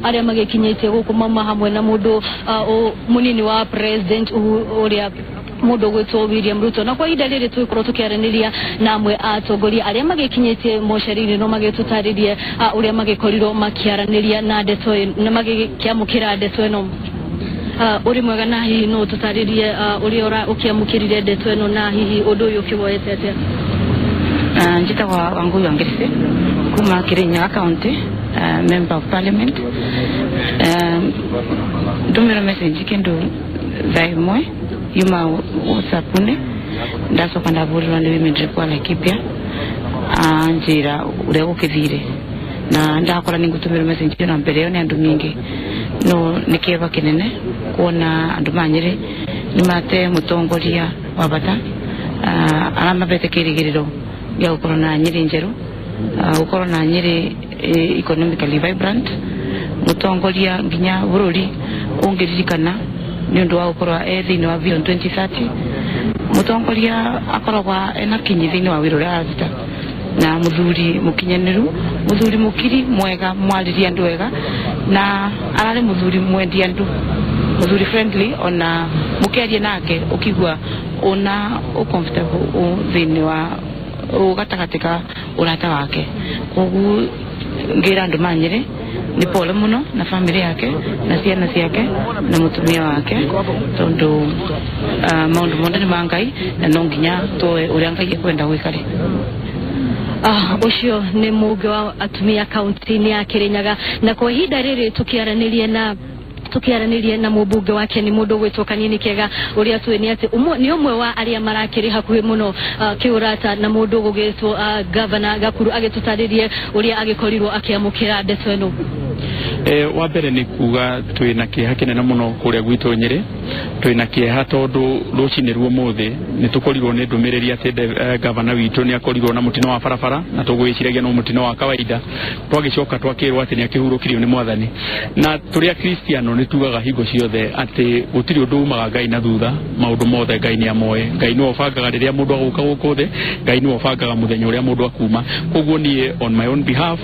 [SPEAKER 18] arĩa magĩkinyĩtie gũkũ mauma hamwe na mũndũ mũnini wa president ũrĩa mũndũ gwĩtwo William Ruto. Na kwa ihinda rĩrĩ tũgĩkorwo tũkĩaranĩria na amwe a atongoria arĩa magĩkinyĩtie mocarĩ-inĩ, no magĩtũtarĩrie ũrĩa magĩkorirwo makĩaranĩria na ndeto na magĩkĩamũkĩra ndeto ĩno. Ũrĩ mwega, na hihi no ũtũtarĩrie ũrĩa ũkĩamũkĩrire ndeto ĩno, na hihi ũndũ ũyũ ũkĩwoete atĩa?
[SPEAKER 19] Njĩtagwo Wangui wa Ngirisi kuma Kirinyaga County, Member of Parliament. Ndumĩrwo message kĩndũ thaa ĩmwe yuma WhatsApp-inĩ, ndacoka ndahũrĩrwo nĩ women rep wa Laikipia anjĩra ũrĩa gũkĩthire, na ndakora nĩ ngũtũmĩrwo message ĩyo na mbere ĩyo nĩ andũ mingĩ, no nĩ kĩeva kĩnene kuona andũ ma Nyĩrĩ nĩ mate mũtongoria wa bata arĩa mabete kĩrĩgĩrĩro gĩa gũkorwo na Nyĩrĩ njerũ, gũkorwo na Nyĩrĩ economically vibrant, mũtongoria nginya bũrũri ũngĩririkana nĩ ũndũ wa gũkorwo e thĩinĩ wa Vision 2030, mũtongoria akoragwo ena kinyi thĩinĩ wa wĩra ũrĩa araruta, na mũthuri mũkinyanĩru, mũthuri mũkiri mwega, mwarĩria andũ wega, na ararĩ mũthuri mwendi andũ, mũthuri friendly, ona mũkĩaria nake ũkigua ona comfortable thĩinĩ wa gatagatĩ ka ũrata wake. Koguo ngĩra andũ ma Nyĩrĩ nĩ pole mũno na family yake na ciana ciake na mũtumia wake, tondũ maũndũ mothe nĩ ma Ngai, na no nginya tũe ũrĩa Ngai ekwenda gwĩkare.
[SPEAKER 18] Ũcio nĩ mũngĩ wa atumia kaunti-inĩ ya Kirinyaga, na kwa ihinda rĩrĩ tũkĩaranĩrie na mũmbunge wake nĩ mũndũ gwĩtwo Kanini Kega, ũrĩa tũĩ nĩ atĩ nĩ ũmwe wa arĩa marakĩrĩ hakuhĩ mũno kĩũrata na mũndũ gũgĩtwo Gavana Gakuru, agĩtũtarĩrie ũrĩa agĩkorirwo akĩamũkĩra ndeto ĩno.
[SPEAKER 20] Wa mbere nĩ kuga twĩna kĩeha kĩnene mũno kũrĩa gwitũ Nyĩrĩ. Twĩna kĩeha tondũ rũcinĩ ruo mũthĩ nĩ tũkorirwo nĩ ndũmĩrĩri atĩ gavana witũ nĩ akorirwo na mũtino wa barabara, na tũgwĩciragia no mũtino wa kawaida. Twagĩcoka twakĩrwo atĩ nĩ akĩhurũkirio nĩ mwathani. Na tũrĩ akristiano nĩ tugaga hingo ciothe atĩ gũtirĩ ũndũ umaga Ngai na thutha, maũndũ mothe Ngai nĩ amoĩ. Ngai nĩwe ũbangaga rĩrĩa mũndũ agũka gũkũ thĩ, Ngai nĩwe ũbangaga mũthenya ũrĩa mũndũ akuma. Koguo niĩ on my own behalf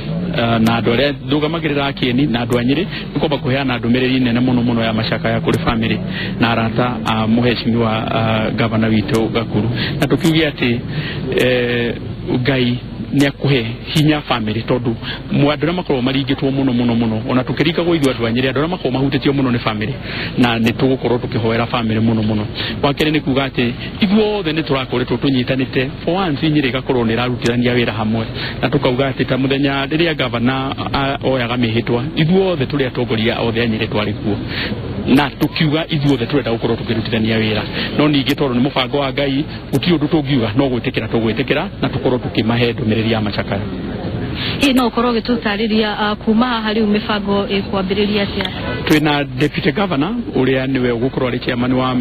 [SPEAKER 20] na andũ arĩa ndũgamagĩrĩra akĩeni na andũ a Nyĩrĩ nĩ kwamba kũheana ndũmĩrĩri nene mũno mũno ya macakaya kũrĩ family na arata a mũhecimiwa gavana witũ Gakuru, na tũkiuge atĩ Ngai nĩ akũhe hinya family, tondũ andũ arĩa makoragwo maringĩtwo mũno mũno mũno, ona tũkĩringagwo ithuĩ andũ a Nyĩrĩ, andũ arĩa makoragwo mahutĩtio mũno nĩ family, na nĩ tũgũkorwo tũkĩhoera family mũno mũno. Wa kerĩ nĩ kuga atĩ ithuothe nĩ tũrakoretwo tũnyitanĩte for once, Nyĩrĩ ĩgakorwo nĩ ĩrarutithania wĩra hamwe, na tũkauga atĩ ta mũthenya rĩrĩa gavana oyaga mĩhĩtwa, ithuothe tũrĩ atongoria othe a Nyĩrĩ twarĩ kuo, na tukiuga ithuothe turenda gukorwo tukirutithania wira. No ningĩ tondũ nĩ mũbango wa Ngai, gũtirĩ ũndũ tũngiuga no gwĩtĩkĩra tũgwĩtĩkĩra, na tũkorwo tũkĩmahe ndũmĩrĩri ya macakaya.
[SPEAKER 18] Hihi no ũkorwo ũgĩtũtarĩria kuma haha rĩu mĩbango ĩkwambĩrĩria atĩa?
[SPEAKER 20] Twĩna deputy governor ũrĩa nĩwe ũgũkorwo arĩ chairman wa